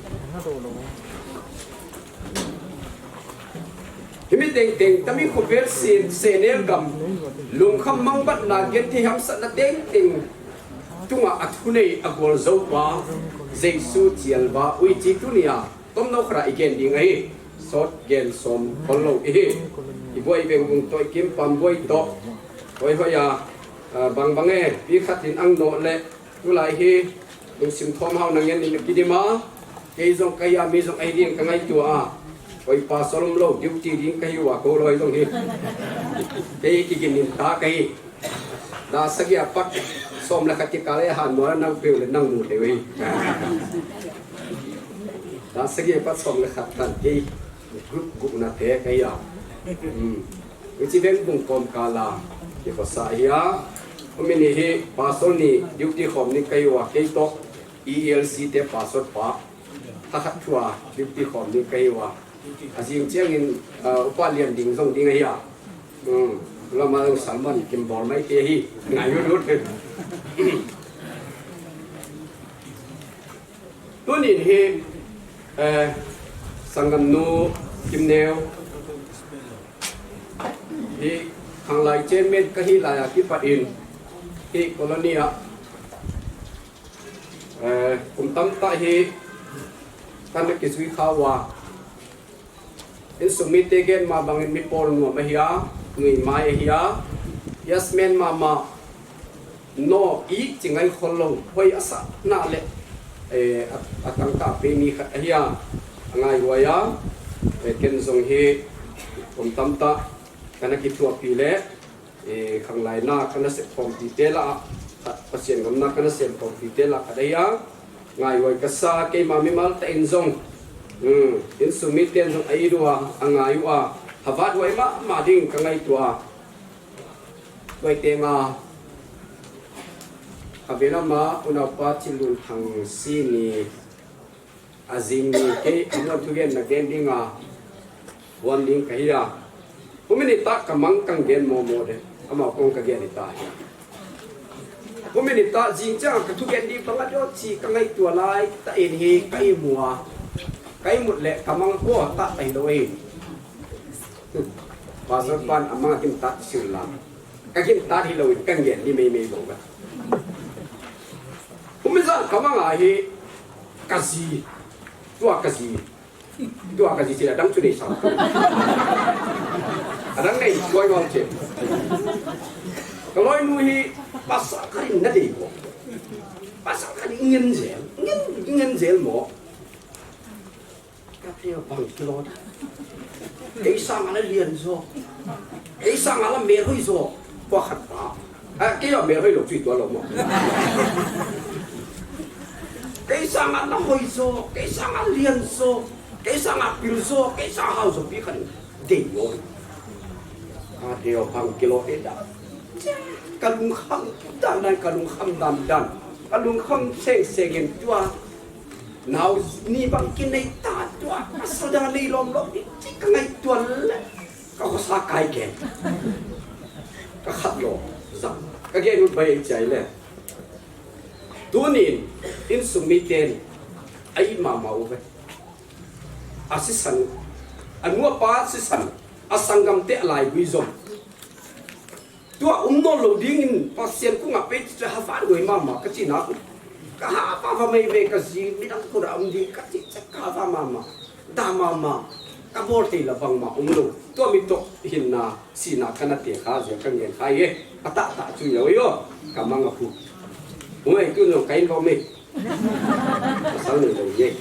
Himi tengteng, tam mi khovel Sen-, Senel gam, lungkham mangbatna, genthei hamsatna tengteng tunga athunei agol joupa, Jesu chialvah u hi tunia tomno khat a i gen ding ahi. Sot gen som khol lou ihi. I boi Vengbung toh, i Kimpam boi toh, hoi hoi a, ah, bang bang e, pi khat in ang noh le, tulai hi lungsim thom hao na ngen in kidim a, kei jong kahi a, mi jong ahi ding ka ngaitua a, koi pa solom lou, duty ding kahiuva, kou loi jong hi. Kei kigin in ta kahi. Da sagi a pat, Som le khat kikal a han mo nang peu le nang mu thei uhi. Ta sagi pa som le khat tan kei group group na te ka ya. Hmm. Uchi veng bung kom kala ki ko sa ya. Umi ni hi pastor ni duty khom ni kai wa kei to E L C te pastor pa. Tha khat thua duty khom ni kai wa. A jing chiang in, uh, upa lian ding jong ding a hi a. Hmm. Lama jong Salman kim bol mai te hi. Ngai lut lut. Tunin hi, eh, Sangam nu Kimneo hi khanglai chairman ka hi lai a kipat in hi colony a, eh, kum tam ta hi kan na kisui kha wa. Insung mite gen ma bangin mi pol nuam ahi a, nui mai ahi a, yes man mama, no, i chingai khol lo, hoi a sa na le, eh, a, a tang ta pe mi khat ahi a, a ngai ruai a, eh, ken jong hi, kum tam ta, ka na kithuapi le, eh, khanglai na ka na sep khompi te la, khat Pasian gam na ka na sep khompi te la, khat ahi a, ngai ruai ka sa, keima mimal ta in jong, hmm, insung miten jong a i rua, a ngai u a, havat ruai ma, ma ding ka ngaitua. Tuai te nga, a vena ma, unaupa Chilun Thang si ni, a jing ni kei, a muan thugen na gen ding a, huan ding ka hi a. Umi ni ta ka mang kang gen mo mo de, ama kong ka gen ni ta hi. Umi ni ta jing chang ka thugen ding bang a do chi ka ngaitua lai, ta in hi ka i mua. Ka i mut le ka mang ko ta ta hi lo e. Pastor pan a mang a kim ta sil la. Ka kim ta hi lo in ka gen ni mei mei lo ka. Umi jang ka mang a hi ka ji. Tua ka ji. Tua ka ji sila dang chu nei sa. Adang nei koi ngol che. Ka loi nu hi pasal ka rin na dei ko. Pasal ka rin ngen jel. Ngen, ngen jel mo. Ka pia bang kilo da. Kei sang ala lian jo. Kei sang ala mel hoi jo. Tua khat pa. A, kei a mel hoi lo chui tua lo mo. Kei sang ala hoi jo. Kei sang ala lian jo. Kei sang ala pil jo. Kei sang hao jo pi khan. Dei jo. Ka dei bang kilo e da. Ka lungkham dan dan, ka lungkham dan dan. Ka lungkham seng seng in tua. Nau ni bang kinei ta tua, ka sada nei lom lom ni, chi ka ngaitua le, ka khosa kai ke. Ka khat lo, jang, ka gen ut bai chai le. Tunin, insung miten, a i mama uve. A sisan, a nu a pa sisan, a sanggam te a laigui jom. Tua um nawn lo dingin Pasian kung a pei ti chu ha va ruai mama ka chi na. Ka ha va va mai ve ka ji midang kut a um ding ka ti cha ka va mama. Da mama. Ka bol thei la bangma um lo. Tua mi toh hinna sina ka na te kha jia ka ngen kha e. A ta ta chu yo yo. Ka mang a hu. Hung ai tu no ka in lo me. Pasal ni lo ye.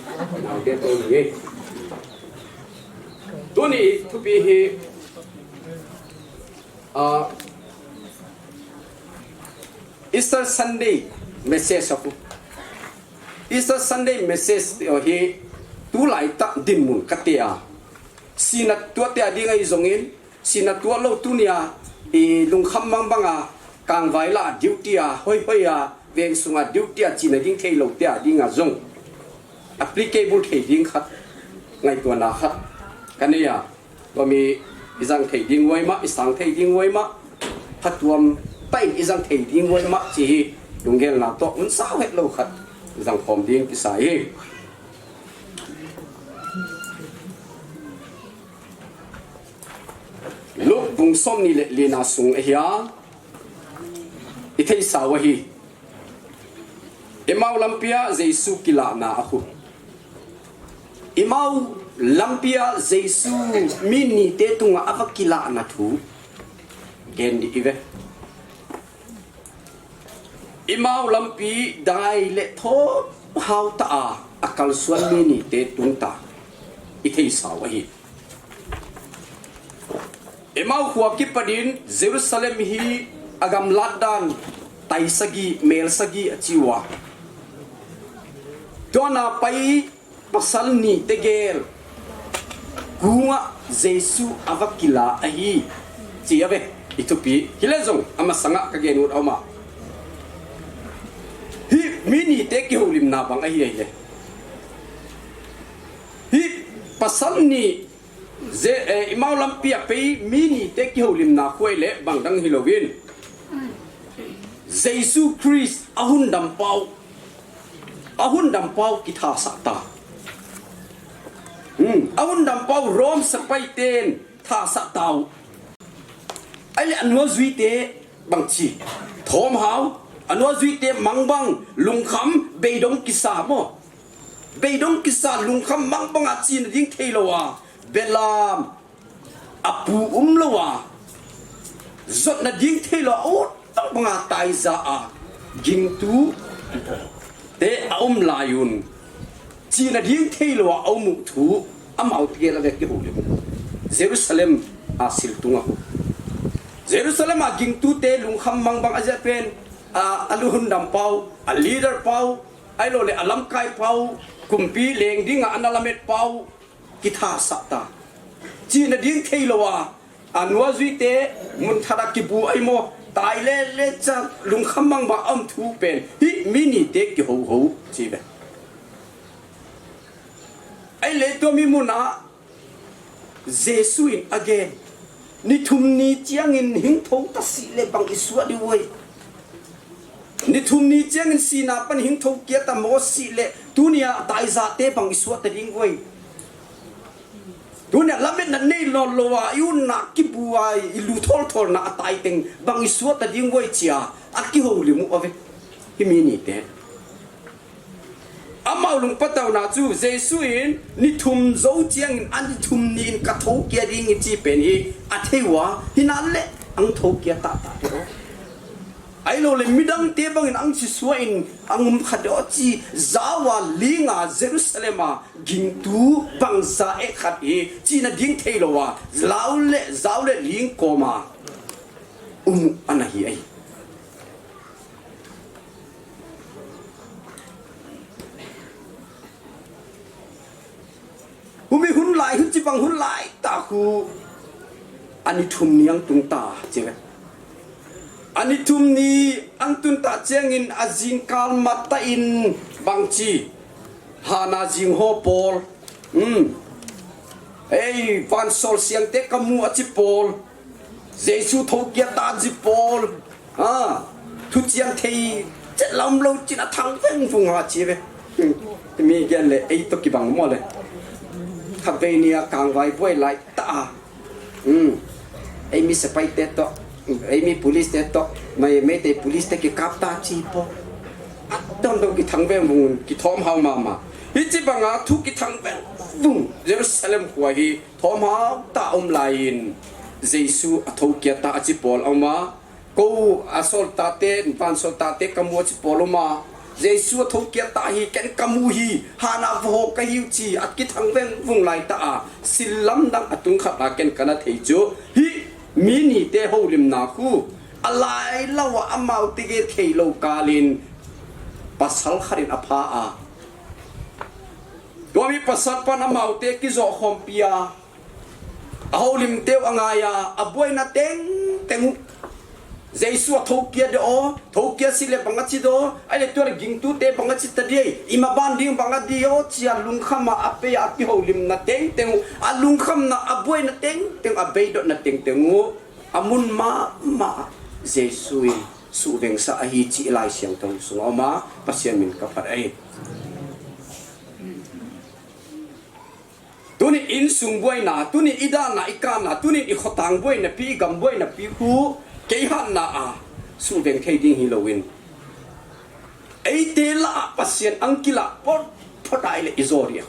Nau te to ni ye. Tuni thupi hi, ah, Easter Sunday message a pu. Easter Sunday message hi tulai ta dinmun ka te a. Sina tua te a ding ahi jongin, sina tua lo tunia, i lungkham mang banga, kangvai la duty a, hoi hoi a, veng sunga duty a, china ding thei lo te a dinga jong. Applicable thei ding khat, ngaituana khat. Ka nei a, tua mi i jang thei ding uai ma, i sang thei ding uai ma, phatuam pai i jang thei ding uai ma, chi hi, lunggel na to, un sao het lo khat, jang khom ding kisa hi. Luke bung som ni le lina sung ahi a, i thei sao ahi. Emau lampia Jesu kilahna a khu. Emau lampia Jesu mi nite tunga a va kilahna thu. Gen di i ve. Emau lampi dai le thom hau ta a, a kalsuan mi nite tung ta. I thei sao ahi. Emau khua kipanin Jerusalem hi a gamlat dan tai sagi, mel sagi achi uva. Tua na pai pasal ni tegel kunga Jesu ava kila ahi. Chi ave, i thupi. Hile jong, amasanga ka gen ut auma. Hi mi ni te kihoulimna bang ahi ahile. Hi pasal ni Je, eh, Emau lampi a pai mi ni te kihoulimna khu ahile bang dang hilouvin. Jesu Christ a hundam pau. A hundam pau kithasah ta. Hmm, a hundam pau Rome sepai ten thasah tau. Ahile a nuajui te bang chi. Thom hau. A nuajui te mangbang lungkham beidong kisa mo. Beidong kisa lungkham mangbang a china ding thei lou a. Belam. Apu um lou a. Jotna ding thei lou a. Utang banga taija a. Gingtu. Te a um lai un. China ding thei lou a, a um u thu. Amau tegel a ve kihoulim. Jerusalem a sil tunga. Jerusalem a gingtu te lungkham mangbang a jia pen. A, a lu hundam pau. A leader pau. Ahilou le a lamkai pau. Kumpi leng dinga ana lamet pau. Kithasah ta. China ding thei lou a. A nuajui te mun thada kibu ahi mo. Tai le le cha lungkham mangbang a um thu pen. Hi mi ni te kihou hou. Chi ve. Ahile tua mi muna Jesu in again. Ni thum ni chiangin hing thou ta sih le bang i suat diu oi. Ni thum ni chiangin sihna pan hing thou kia ta mo sih le. Tunia taija te bang i suat ta ding oi. Tunia lametna nei lou lou a, i unna kibu a, i lu thol thol na a tai teng, bang i suat ta ding oi chia, a kihoulim u ave. Hi mi ni te. Amau lungpatauna chu, Jesu in, ni thum jou chiangin, a ni thum ni in ka thou kia ding i chi pen hi, a thei uva, hi na le, ang thou kia ta ta te o. Ahilou le midang te bangin ang sisua in ang um khat deu chi jawa linga Jerusalem a gingtu bangsa e khat hi china ding thei lou a, lau le, jau le ling koma um ana hi ai. Humi hun lai, hun chibang hun lai ta khu a ni thum ni ang tung ta, chi ve. A ni thum ni ang tung ta chiangin a jingkal mat ta in bang chi. Hana jing ho pol. Hmm. Ei, vansol siang te ka mu a chi pol. Jesu thou kia ta ji pol. Ha, thu chiang thei, chet lam lou chin a thang veng vung ha chi ve. Hmm. Mi gen le, ei to kibang mo le. Kha ve ni a kang vai buai lai ta. Hmm. Ei mi sepai te to, ei mi police te to, mai, mai te police te ki kap ta chi po. A don don ki thang veng vung, ki thom hau mama. Hi chi banga thu ki thang veng vung, Jerusalem khua hi. Thom hau ta um lai in Jesu a thou kia ta a chi pol a um a. Ko a sol ta te, van sol ta te ka mu a chi pol a um a. Jesu a thou kia ta hi ken ka mu hi, hana vaho ka hiu chi, a ki thang veng vung lai ta a. Sil lam dang a tung khat a ken ka na thei chu. Hi mi ni te houlimna khu. A lai lou a amau te ge thei lou kalin. Pasal khat in a pha a. Tua mi pasal pan amau te ki jo khom pi a. A houlim teu a ngai a, a buaina teng teng u. Jesu a thou kia de o, thou kia si le bang a chi do, ai le tua le gingtu te bang a chi ta di, i ma ban ding bang a di o, chi a lungkham a a pe a ki houlimna teng teng u, a lungkhamna a buaina teng teng, a beidotna teng teng u, a mun ma ma Jesu in suveng sa ahi chi Lai Siangthou sunga um a, Pasian min ka phat ai. Tuni insung buaina, tuni i dana, i kana, tuni i khotang buaina pi, i gam buaina pi khu, kei hatna a, suveng thei ding hi louvin. Eite lah a Pasian ang kila, pot, pot ai le i zo dia.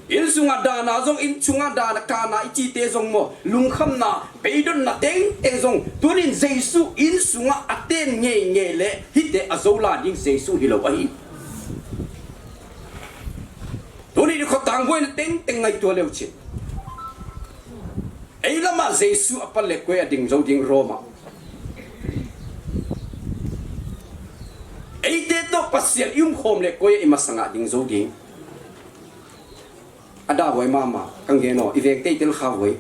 Insunga dana zong, insunga dana kana, i chite zong mo, lungkhamna, beidonna teng, teng zong, tunin Jesu insunga a ten ngei ngei le, hite a zo la ding Jesu hi lo ahi. Tuni ni khotang buaina teng teng ngaito leu chin. Ei lama Jesu a pal le koi a ding zo ding Roma. Eite toh Pasian i umkhom le koi a i masanga ding jou ding. Ada hoi mama, kang gen o, i veng te i tel kha hoi.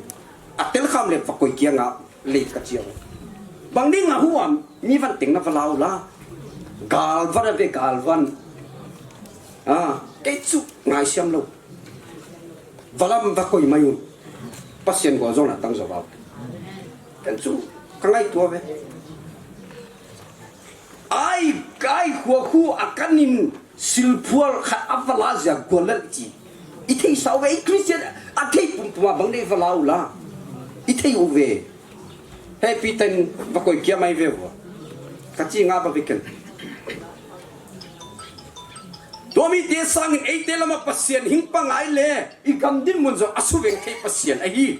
A tel kham le va koi kianga lei ka chiang. Bang ding a huam, mi van teng na va lau la. Galvan a ve galvan. Ah, kei chu ngai siam lo. Valam va koi mai un. Pasian go zong na tang zo bau. Kan chu ka ngai tua ve. Ai, ai, khua khu a kanin silphual khat a vala zia gual lel chi. I thei sau ve, i Christian a thei pum pum a bang dei vala u la. I thei u ve. Hei, Peter in va koi kia mai ve ua. Ka chi nga ba ve ken. Tua mite sangin eite lama Pasian hing pa ngai le, i gam dinmun zong a suveng thei Pasian ahi.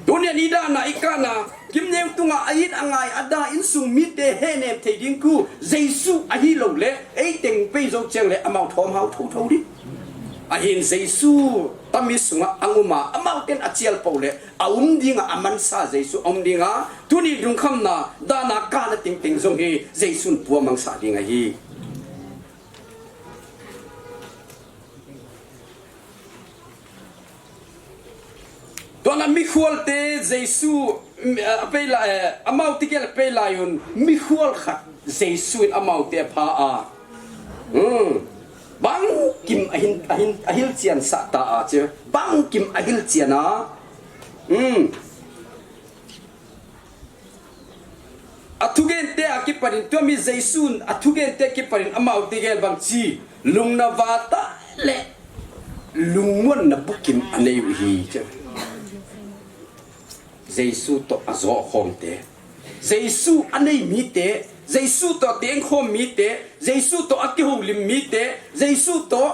Tunia ni dana i kana, gimneu tunga a it a ngai a da insung mite he nem thei ding khu, Jesu ahi lo le, ei teng pei zo chiang le, amau thawm hau tho tho ding. Ahin Jesu tami sunga a nguma, amau ten a chial po le, a um dinga, a mansa Jesu a um dinga, tuni lungkhamna, dana kana ting ting zong hi, Jesu'n pua mangsa ding ahi. Tuana mikhualte Jesu, mm, a pei lai, eh, amau tigel a pei lai un, mikhual khat Jesu in amau te a pha a. Hmm. Bangkim a hin, a hin, a hil chian sa ta a che. Bangkim a hil chian a. Hmm. A thugente a kipanin, tua mi Jesu'n a thugente kipanin amau tigel bang chi, lungna vata le lungmuanna bukim a nei u hi, che. Jesu toh a zo khomte, Jesu a nei mite, Jesu toh teng khom mite, Jesu toh a kiholim mite, Jesu toh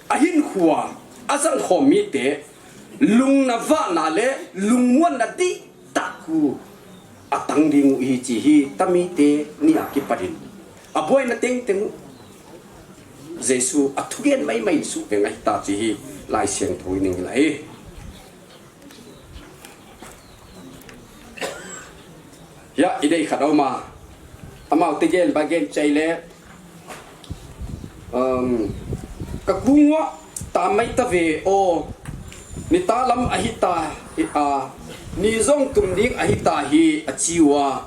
a hinkhua a zangkhawm mite, lungna vahna le lungmuanna dihtah khu a tang ding uh hi chi hi, tamite ni a kipanin a buaina tengteng uh Jesu a thugen maimai in suhveng ahi ta chi hi Lai Siangtho in ning hilai. Hia, i dei khat a um a. Amau te gen ba gen chai le. Um, ka kung uah tam mai ta ve aw. Nita lam ahi ta hi a. Ni zong tum ding ahi ta hi a chi ua.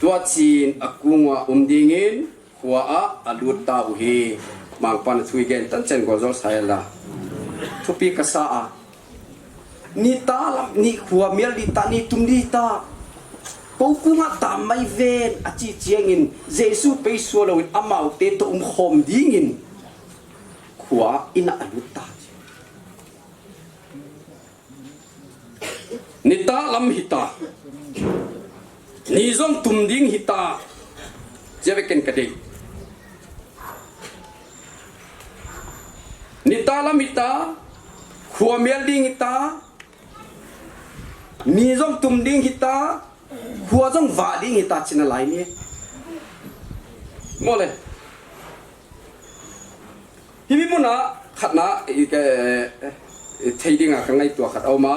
Tua chin a kung uah um dingin. Khua ah a lut ta uh hi, Mangpan a thu i gen tan chen gol zol sa la. Thupi ka sa a. Nita lam, ni khua mial ding ta, ni tum ding ta. Ko kung ah tam mai ven a chi chiangin, Jesu pei sua loin amaute toh um khawm dingin khua in ah a lut ta. Nita lam hita. Ni zong tum ding hita. Chia ve ken ka dei. Nita lam hita. Khua mial ding hita. Ni zong tum ding hita. Khua zong vah ding hita china lai ni. Mole. Himi muna khatna, i, ke, i thei dinga ka ngaitua khat a um a.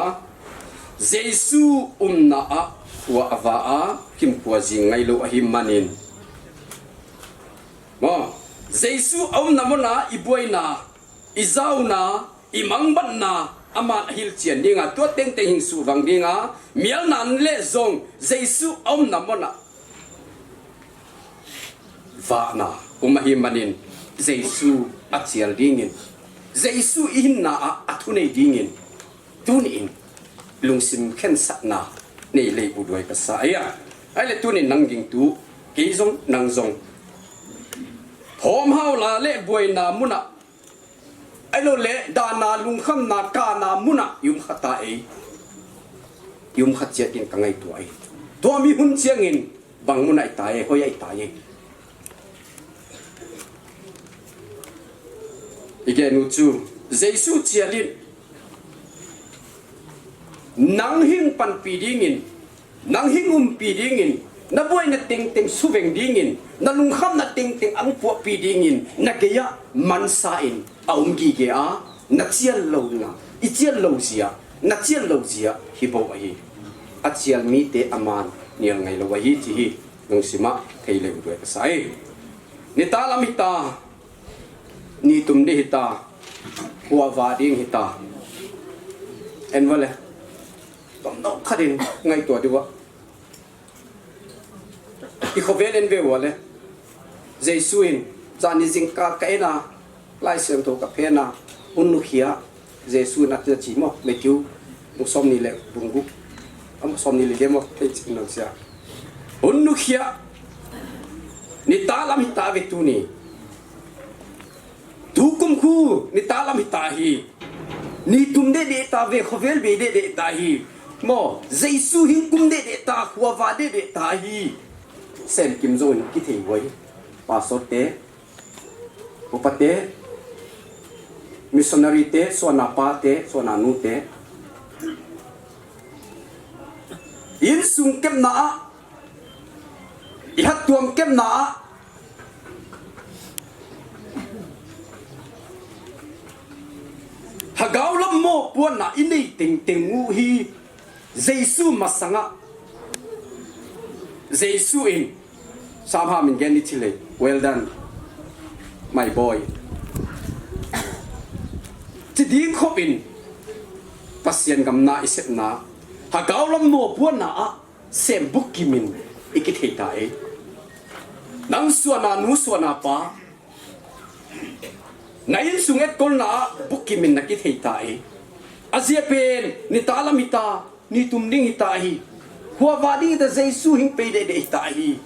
Jesu umna ah khua a va a, kimkhua zing ngai lo ahi manin. Mo, Jesu a umna muna i buaina, i zauna, i mangbatna, aman a hilchian dinga, tua tengteng hing suhvang dinga, mialna le zong, Jesu a umna muna. Vahna um ahi manin Jesu a chial dingin, Jesu i hinna ah a thunei dingin, tuni in lungsim khensatna nei lei u duai ka sa a. Ahile tuni in nang gingtu, kei zong nang zong thawm hau la le buaina muna Ahilou le, dahna, lungkhamna, kahna muna i um kha ta ei. I um kha chiat in ka ngaitua ei. Tua mi hun chiangin bang muna i tai ei, hoi a i tai ei. I gen u chu, Jesu chial in, nang hing panpi dingin, nang hing umpi dingin, na buaina tengteng suveng dingin, na lungkhamna tengteng ang puahpi dingin, na gei ah mansa in a um gige a, na chial lo na, i chial lo zia, na chial lo zia, hi bou ahi. A chial mite aman, nial ngailou ahi ti hi lungsima thei leu ding kasai. Nitah lam hita, nitum ding hita, khuava ding hita. En vale. Tomno khatin ngaito diu va. I khovel en veu vale. Jesu in, jani jingkah ka en a, Laisiangthou ka phen a, hun nukhia, Jesu in atin achi mo, Matthew, bung somni le bung gup. Am somni le gup mo, thei chin nang sia. Hun nukhia, nitah lam hita ve tuni. Tukum khu, nitah lam hita hi. Nitum deh deh ta ve, khovel bei deh deh ta hi. Mo, Jesu hing kum deh deh ta, khuava deh deh ta hi. Semkim jong in kithei uve. Pastor te, upa te, missionary te, sona pa te, sona nu te. Insung kepna a, i hattuam kepna a, Lhagao lam mopohna i nei tengteng u hi Jesu masanga, Jesu in, Sam ha min gen ni thilei, well done, my boy. Ti ding khop in, Pasian gam na i sepna, Lhagao lam mopohna a, sem bukim in i kithei ta e. Nang sona nu sona pa, na insung etkolna a bukim in na kithei ta e. Ajeh pen, nitah lam hita, nitum ding hita hi. Khuava ding hita Jesu hing pei deh deh hita hi.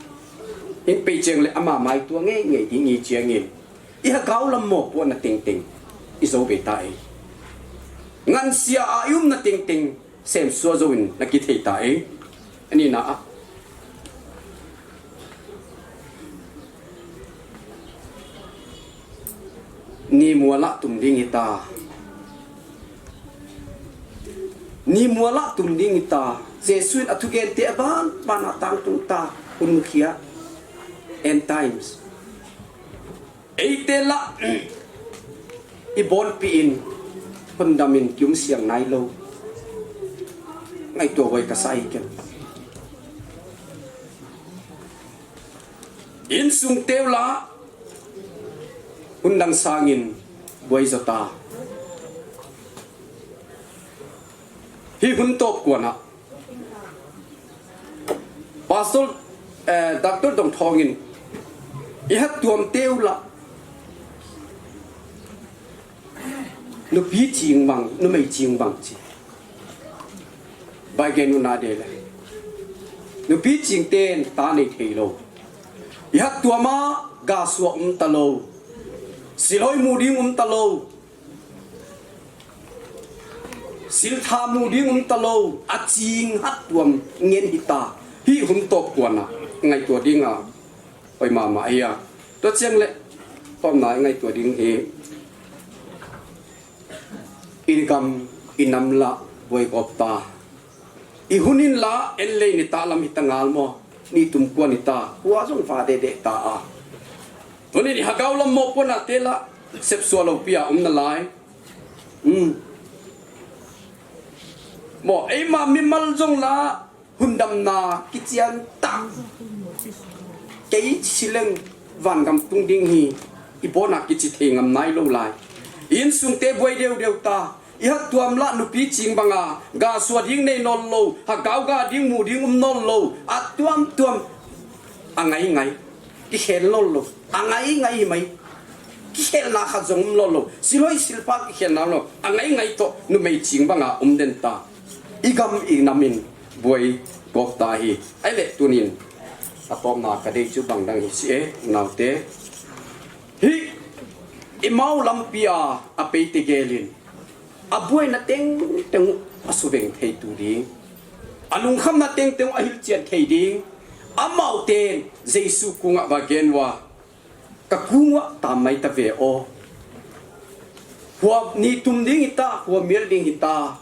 Hing pei cheng le ama mai tua ngei ngei ding i cheng in. I Lhagao lam mopohna tengteng i jou be ta e. Ngansia a i umna tengteng, semsua jou in na kithei ta e. Ani na a. Ni mual a tum ding hita. Ni mual a tum ding hita. Jesu in athugen te aban, ban a tang tung ta. Hun nukhia. End times. Eite lah, i bolpi in, hun dam in kium siang nailou. Ngaito uve kasai ken. Insung teu lah, hun dang sangin, buai jo ta. Hi hun top kuan a. Pastor, eh, Doctor Dongthong in, i hattuam teu lah, nupi ching bang, numei ching bang chi. Bai gen u na de le. Nupi ching ten ta nei thei lou. I hattuam a ga sua um ta lou. Silhoi mu ding um ta lou. Siltha mu ding um ta lou, aching hattuam ngen hita. Hi hun top kuan a, ngaito ding a, hoi mama ahi a. Tua cheng le, topna ngaito ding hi. I gam, i nam lah, buai gop ta. I hun in lah, en lei nitah lam hita ngal mo, nitum kuan hita, hua jong va deh deh ta a. Tuni ni Lhagao lam mopohna te lah, sepsua lou pi a um nalai. Hmm. Mo, eima mimal jong lah, hun damna, kichian ta. Kei sileng, van gam tung ding hi, i bona kichi thei ngam nailou lai. Insung te buai deu deu ta. I hattuam lah nupi ching bang a, ga sua ding nei nawn lou, Lhagao ga ding mu ding um nawn lou, atuam tuam, angai ngai, kikhel nawn lou, angai ngai mai, kikhelna khat jong um nawn lou, silhoi silpha kikhelna lou, angai ngai toh, numei ching bang a um den ta, i gam i nam in buai gop ta hi, ahile tunin, atopna kadei chu bang dang hi si e, naute, hi, i mau lampi a, apei tegel in, abuaina tengteng u asuveng thei tu ding. Alungkhamna tengteng u ahilchet thei ding. Amau ten Jesu kung a va gen uva, ka kung uva tam mai ta ve o. Hua nitum ding hita, hua mial ding hita.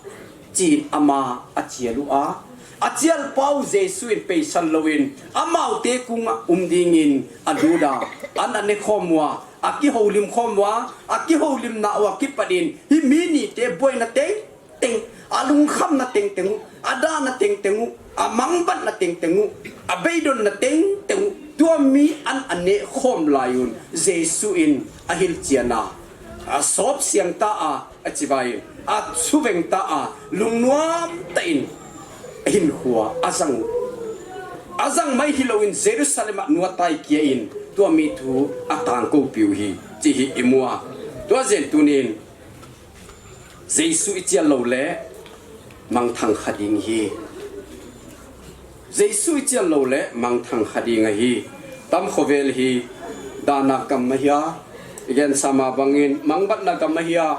Chin ama achial u a. Achial pau Jesu in peisan louvin, amau te kung a um dingin aduda. An ane khom uva, akihoulim khom uva, akihoulimna uva kipat in, hi mi ni te buaina teng teng, a alungkhamna tengteng u, adana tengteng u, amangbatna tengteng u, abeidonna tengteng u, tua mi an aneh khom lai un, Jesu in ahilchen a, asop siang ta a, achibai in, asuveng ta a, lungnuam tah in, ahinkhua, azang u. Azang mai hilou in Jerusalem a nu atai kia in, tua mi thu atangkou piu hi, chi hi imu a. Tua jeh in tunin, Jesu ichel lou le, mangthang kha ding hi. Jesu ichel lou le, mangthang kha ding ahi. Tam khovel hi, dana gam ahia, igensa ma bangin, mangbatna gam ahia,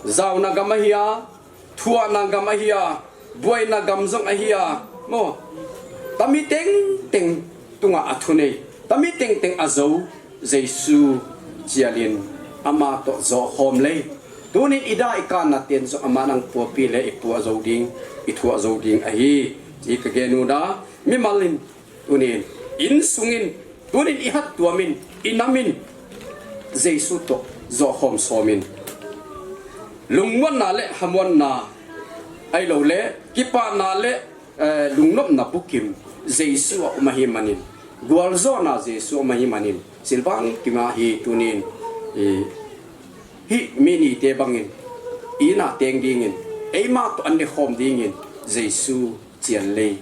jaona gam ahia, thuahna gam ahia, buaina gam jong ahia, mo. Tami tengteng tunga athu nei. Tami tengteng ajou, Jesu chel in ama toh joh khom lei. Tunin ida ikanna ten jong aman ahung puapi le ipuah jou ding, ithuah jou ding ahi. Chi kagen u da, mimal in, tunin, insung in, tunin ihattuam in, inam in, Jesu toh joh khom som in. Lungmonna le hamuanna, ahilou le, kipana le, eh, lungnopna bukim, Jesu a um ahi manin, gualjona Jesu a um ahi manin, silvang kima hi tunin, eh, hi mi nite bangin, ina teng dingin, eima toh an ne khom dingin, Jesu chel lei,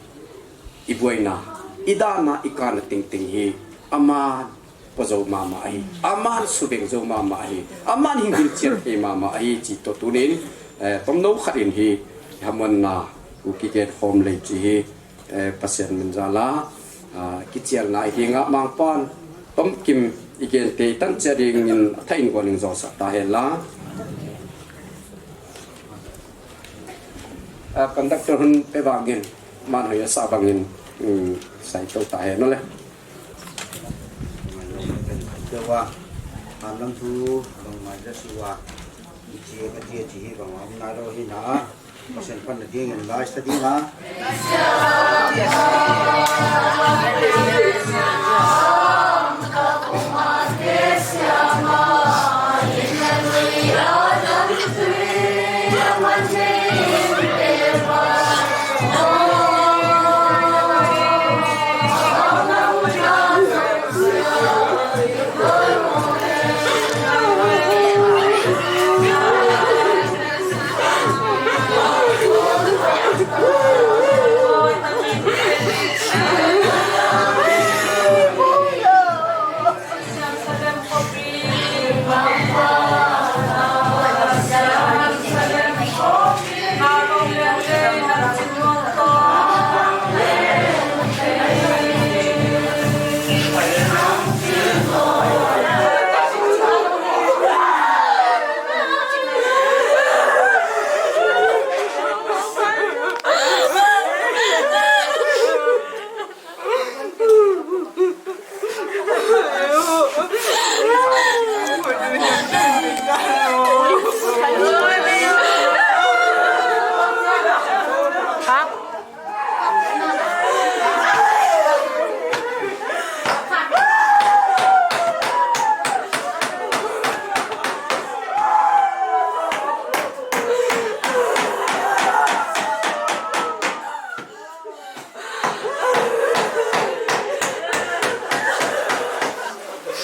ibuaina, idana, ikanna tengteng hi, aman pua jou mama ahi, aman suveng jou mama ahi, aman hing hilchen thei mama ahi, chi toh tunin, eh, tomno khat in hi, hamuanna, u kigen khom lei chi hi, eh, Pathen min jal a, ah, kichelna ahi nga mangpan, tomkim igen tei tan che dingin, athah in guan in josah ta hen la. Ah, conductor hon pe bangin, man hoi asa bangin, um, sai to ta hen le. Dewa, hanlam thu, bang mai ja suwa, ichi ka ti chi hi bang am na ro hi na, Pathen pan na ding in lai sa ding ha.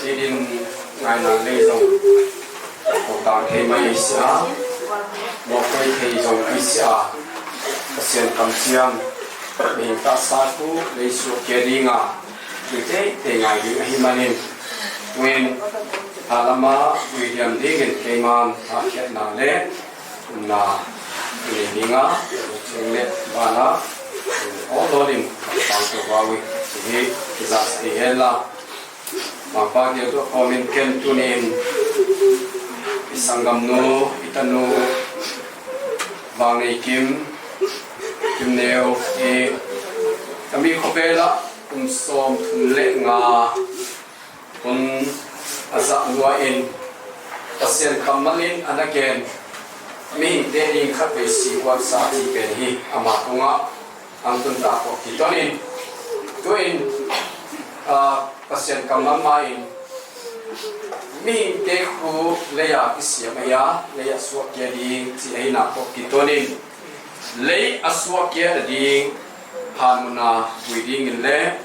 Siding ngaina lei jong, kotang thei mai sia, mokoi thei jong sia, Pathen kamchiam, mihing tahsa thu lei suh kei dinga, kei tei tei ngai ding ahi manin, tuin, thalama, puidiam dingin keiman, thakhetna le, na, ini dinga, cheng le, bana, all all in, tang to bawi, hi, kizah sati hela. Mangpa keu to comment ken tunin, i sanggamnu, i tanu, Vangnei Kim, Kimneo, i, kami khopela, kum som thum le nga, hun ajah lua in, Pathen kammal in ana gen, mihingte ding khatvei si kuat sa ti pen hi, ama tunga, ang tun ta ko kitonin, tuin, ah, Pathen kammal ma in, mihingte khu leia kisiam ahi a, leia suak kei ding, chi ahi na ko kitonin, Lei asuah kit nading, hanmuna vui dingin le,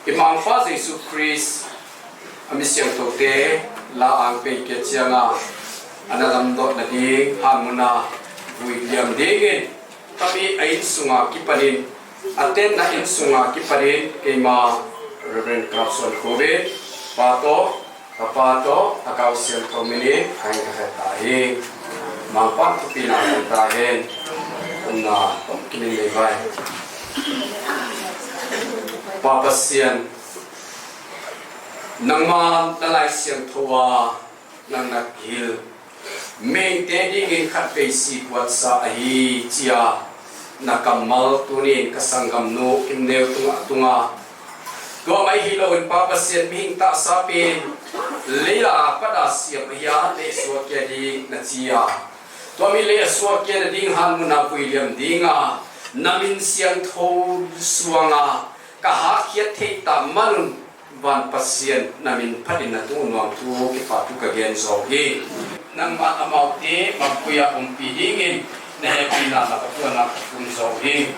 i Mangpa Jesu Christ, a mi siangthote, la ang pei kit chianga, ana lamdot nading, hanmuna vui liam dingin, kami a insunga kipanin, a tenna insunga kipanin, keima Reverend Karapson Covid, pa toh, Kapa toh, Lhagao Siangthou minin, kahin kahet tahi. Mangpan thupina kahin tahen. Umna, um kinin nei vai. Pa Pasian, nangma nalai siangthou a, nang nakihil. Mihingte dingin khatvei si kuatsa ahi chia, na kammal tunin ka sanggamnu Kimneo tunga, tunga. Tua mai hilou in Pa Pasian mihing tahsa pen, leia pat a siam ahia, lei asuah kit ding na chia. Tua mi lei asuah kit nading hanmuna vui liam dinga, na min siangthou suanga, ka hakhiat thei ta manun, Van Pasian, na min phatin na tungnuam thu kipa thu ka gen jou hi. Nangman amaute, mapui a umpi dingin, na hepina na phattuana ka thum jou hi.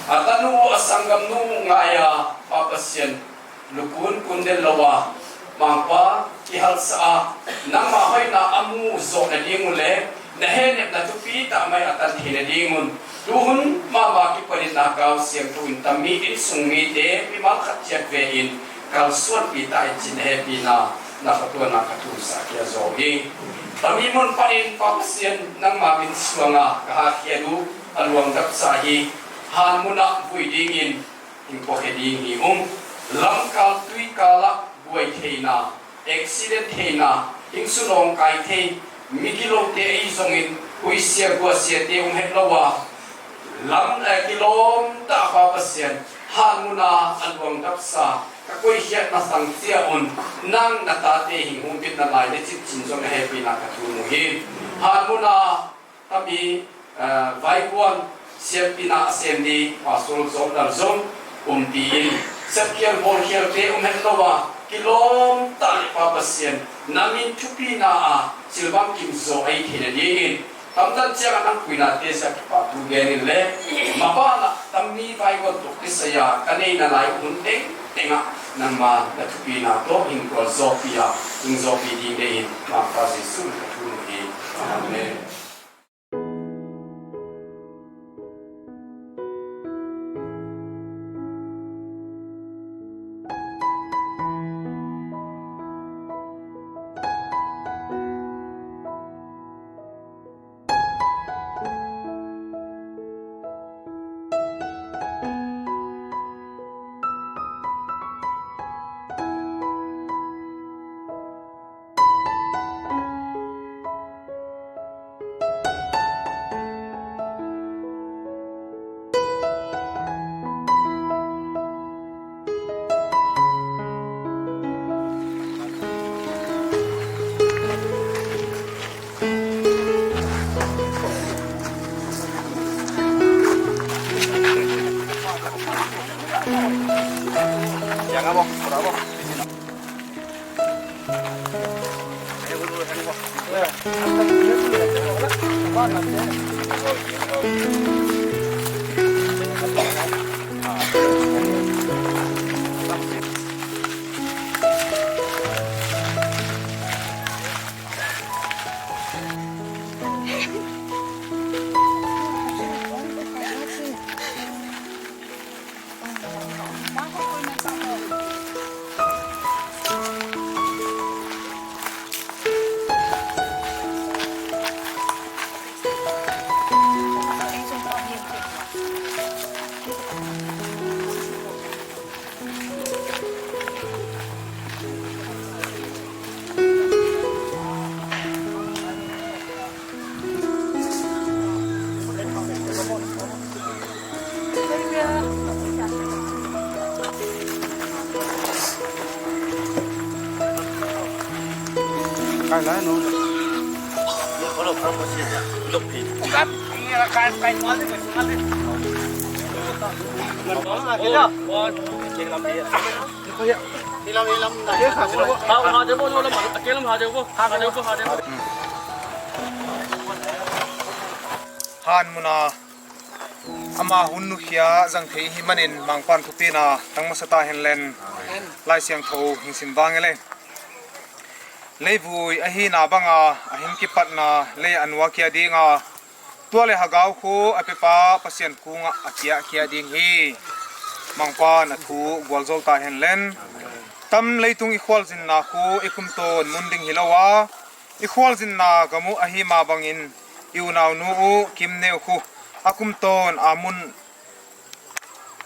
A tanu, a sanggamnu ngaia, Pa Pasian, lukun kun den louva, Mangpa, kihalsa a, nangma hoina amu jou nading u le, na henepna thupi tah mai atan theina ding un. Tuhun mama kipanin Lhagao Siangthou in tammi insung mite, mimal khat chiat ve in, kalsuanpi tah in chin hepina, na phattuana ka thumsah kit jou hi. Tammi mun panin Pa Pasian nangma min suanga ka hakhiat u, a luang dapsa hi, hanmuna vui dingin, Hing po khe ding hi um. Lamkal tuikal a buai theina, accident theina, hing sunong kai thei, mi giloute ei jongin, huisia guasiate um hetlouva. Lam, eh, kilom tah a Pa Pasian, hanmuna a luang dapsa, ka koikhiatna sang chia un, nang na tate hing humbitna lai le chipchin jong a hepina ka thum u hi. Hanmuna Kami, eh, vaikuan, siampina a sem di, Pastor Jom Dal Jom, umpi in, sepkhial bolkhial te um hetlouva, kilom tah le Pa Pasian, na min thupina a, silvang kim jo ei theina dingin, tamtah chiang a nang puina te sia kipa thu gen in le, mabana, tammi vaikuan toh kisai a, ka neina lai hun teng teng a, nangma na thupina toh, hing kol jopi a, hing jopi ding dei in, Mangpa Jesu ka thum u hi. Amen. Han muna Ama hun nukhia jang thei hi manin Mangpan thupina tang masa ta hen len. Lai Siangthou hing sim vang ele. Leivui ahina banga ahing kipatna lei anua kia dinga, tua le hagau khu apepa Pasian kunga akia kia ding hi Mangpan athu gualzol ta hen len. Tam leitung i khualzinna khu i kumton mun ding hi lo a, i khualzinna gamu ahi ma bangin i unau nu u Kimneu khu a kumton a mun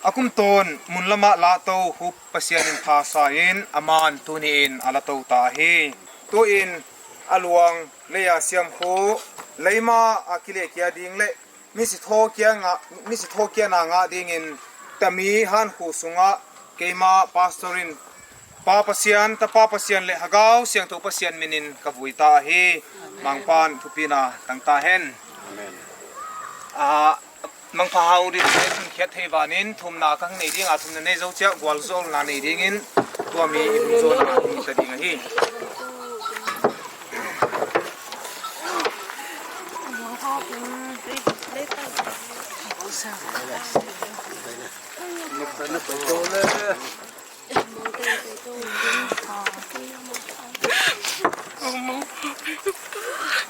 a kumton mun lama la to khu Pasian in pha sa in aman tuni in a la to ta hi. Tu in a luang leia siam khu leima a kile kia ding le misi tho kia nga, misi tho kia na nga dingin tami han khu sunga keima pastor in Pa Pasian, Tapa Pasian le Hagau Siangthou Pasian minin ka vui ta hi. Mangpan thupina tang ta hen. Amen. A, Mangpha hau din le thum khiat thei vanin thumna ka hang nei ding a, thumna nei zo chia gualzolna nei dingin tua mi i hung zolna hung ta ding ahi.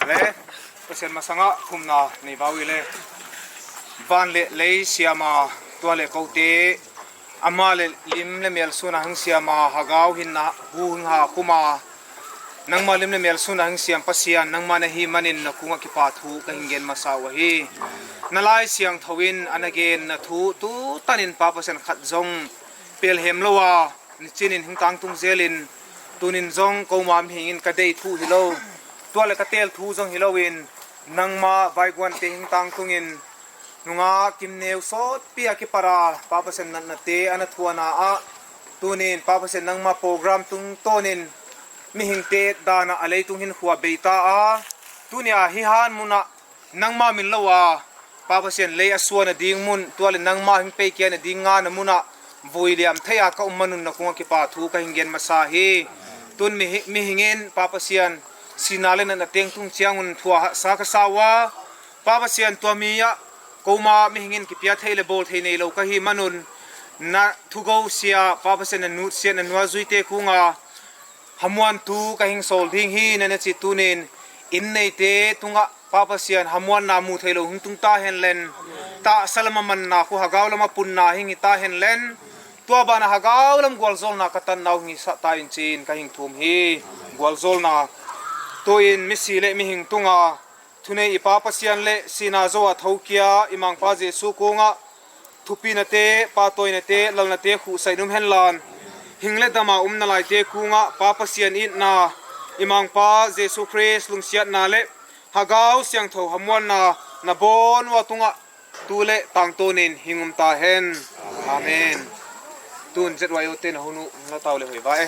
Le, Pasian masanga thumna nei vau ile. Van le lei siama tua le kote ama le lim le mel suna hang siama hagau hinna hu hing ha khuma. Nangma lim le mel suna hang siam Pasian, nangma na hi manin na kunga kipa thu ka hing gen masa u ahi. Na Lai Siangthou in ana gen na thu tu tanin Pa Pasian khat zong pelhem lo a, nichinin hing tang tung zelin, tunin zong koma mihingin ka dei thu hi lo. Tua le ka tel thu zong hi lo in, nangma vaiguan te hing tang tungin, nunga Kimneu sawtpi a kipara, Pa Pasian natna te ana thuana a, tunin Pa Pasian nangma program tung tonin, mihing te dana a leitung hin khua beita a, tunia hi han muna, nangma min lo a, Pa Pasian lei a suana ding mun, tua le nangma hing pei kia na ding nga na muna, vui liam thei a ka um manun na kunga kipa thu ka hing gen masa hi. Tun mi, mihingin, Pa Pasian, sina le na teng tung chiangun thua sa ka sa ua, Pa Pasian tua mi a, koma mihingin kipia thei le bol thei nei lo ka hi manun, na thugo sia, Pa Pasian na nut sia na nua zui te kunga, hamuan tu ka hing sol ding hi na na chi tunin, in nei te tunga Pa Pasian hamuan na mu thei lo hing tung ta hen len, ta salama manna khu hagau lama punna hing hi ta hen len, tua bana hagau lam gualzolna ka tan nau hing hi sa ta in chin ka hing thum hi gualzolna. Tuin misi le mihing tunga, thunei i Pa Pasian le sina zo a thokia i Mangpa Jesu kunga, thupina te, patoina te, lalna te khu sai num hen lan. Hing le dama um na lai te kunga, Pa Pasian itna, i Mangpa Jesu Christ lungsiatna le, Hagau Siangthou hamuanna, na bon ua tunga, tu le tang tunin hing um ta hen. Amen. Tun Z Y O te na hunu, na tau le hoi va e.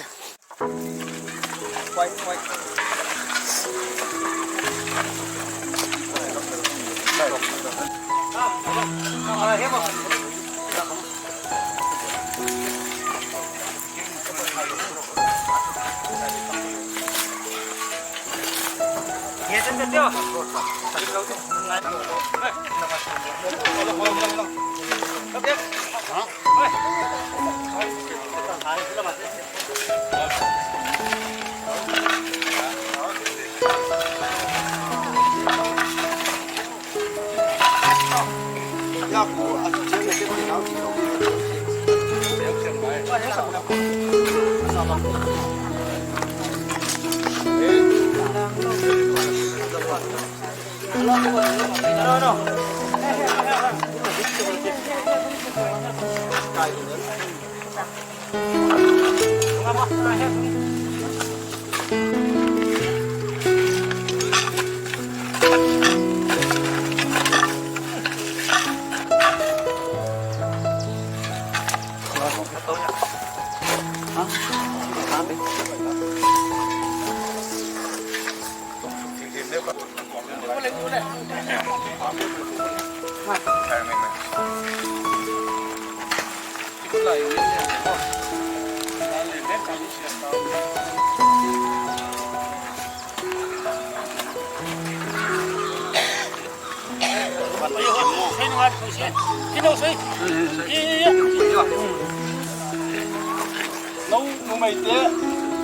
Nau, numei te,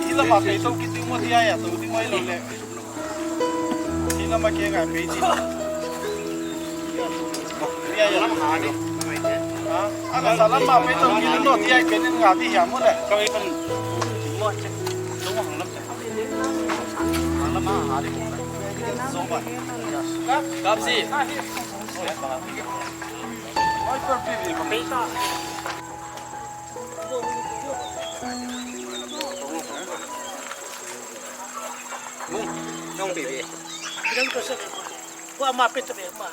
hilama pei tou kiti mo ti aya, tou ti mo ilo le. Hilama ke nga pei ti. Ti aya. Ha? Ana salama pei tou kiti mo ti aya, pei ni nga ti hia mo le. Kap si. Mung, nong pipi. Bilang tu se. Ko ama pei tu be ma.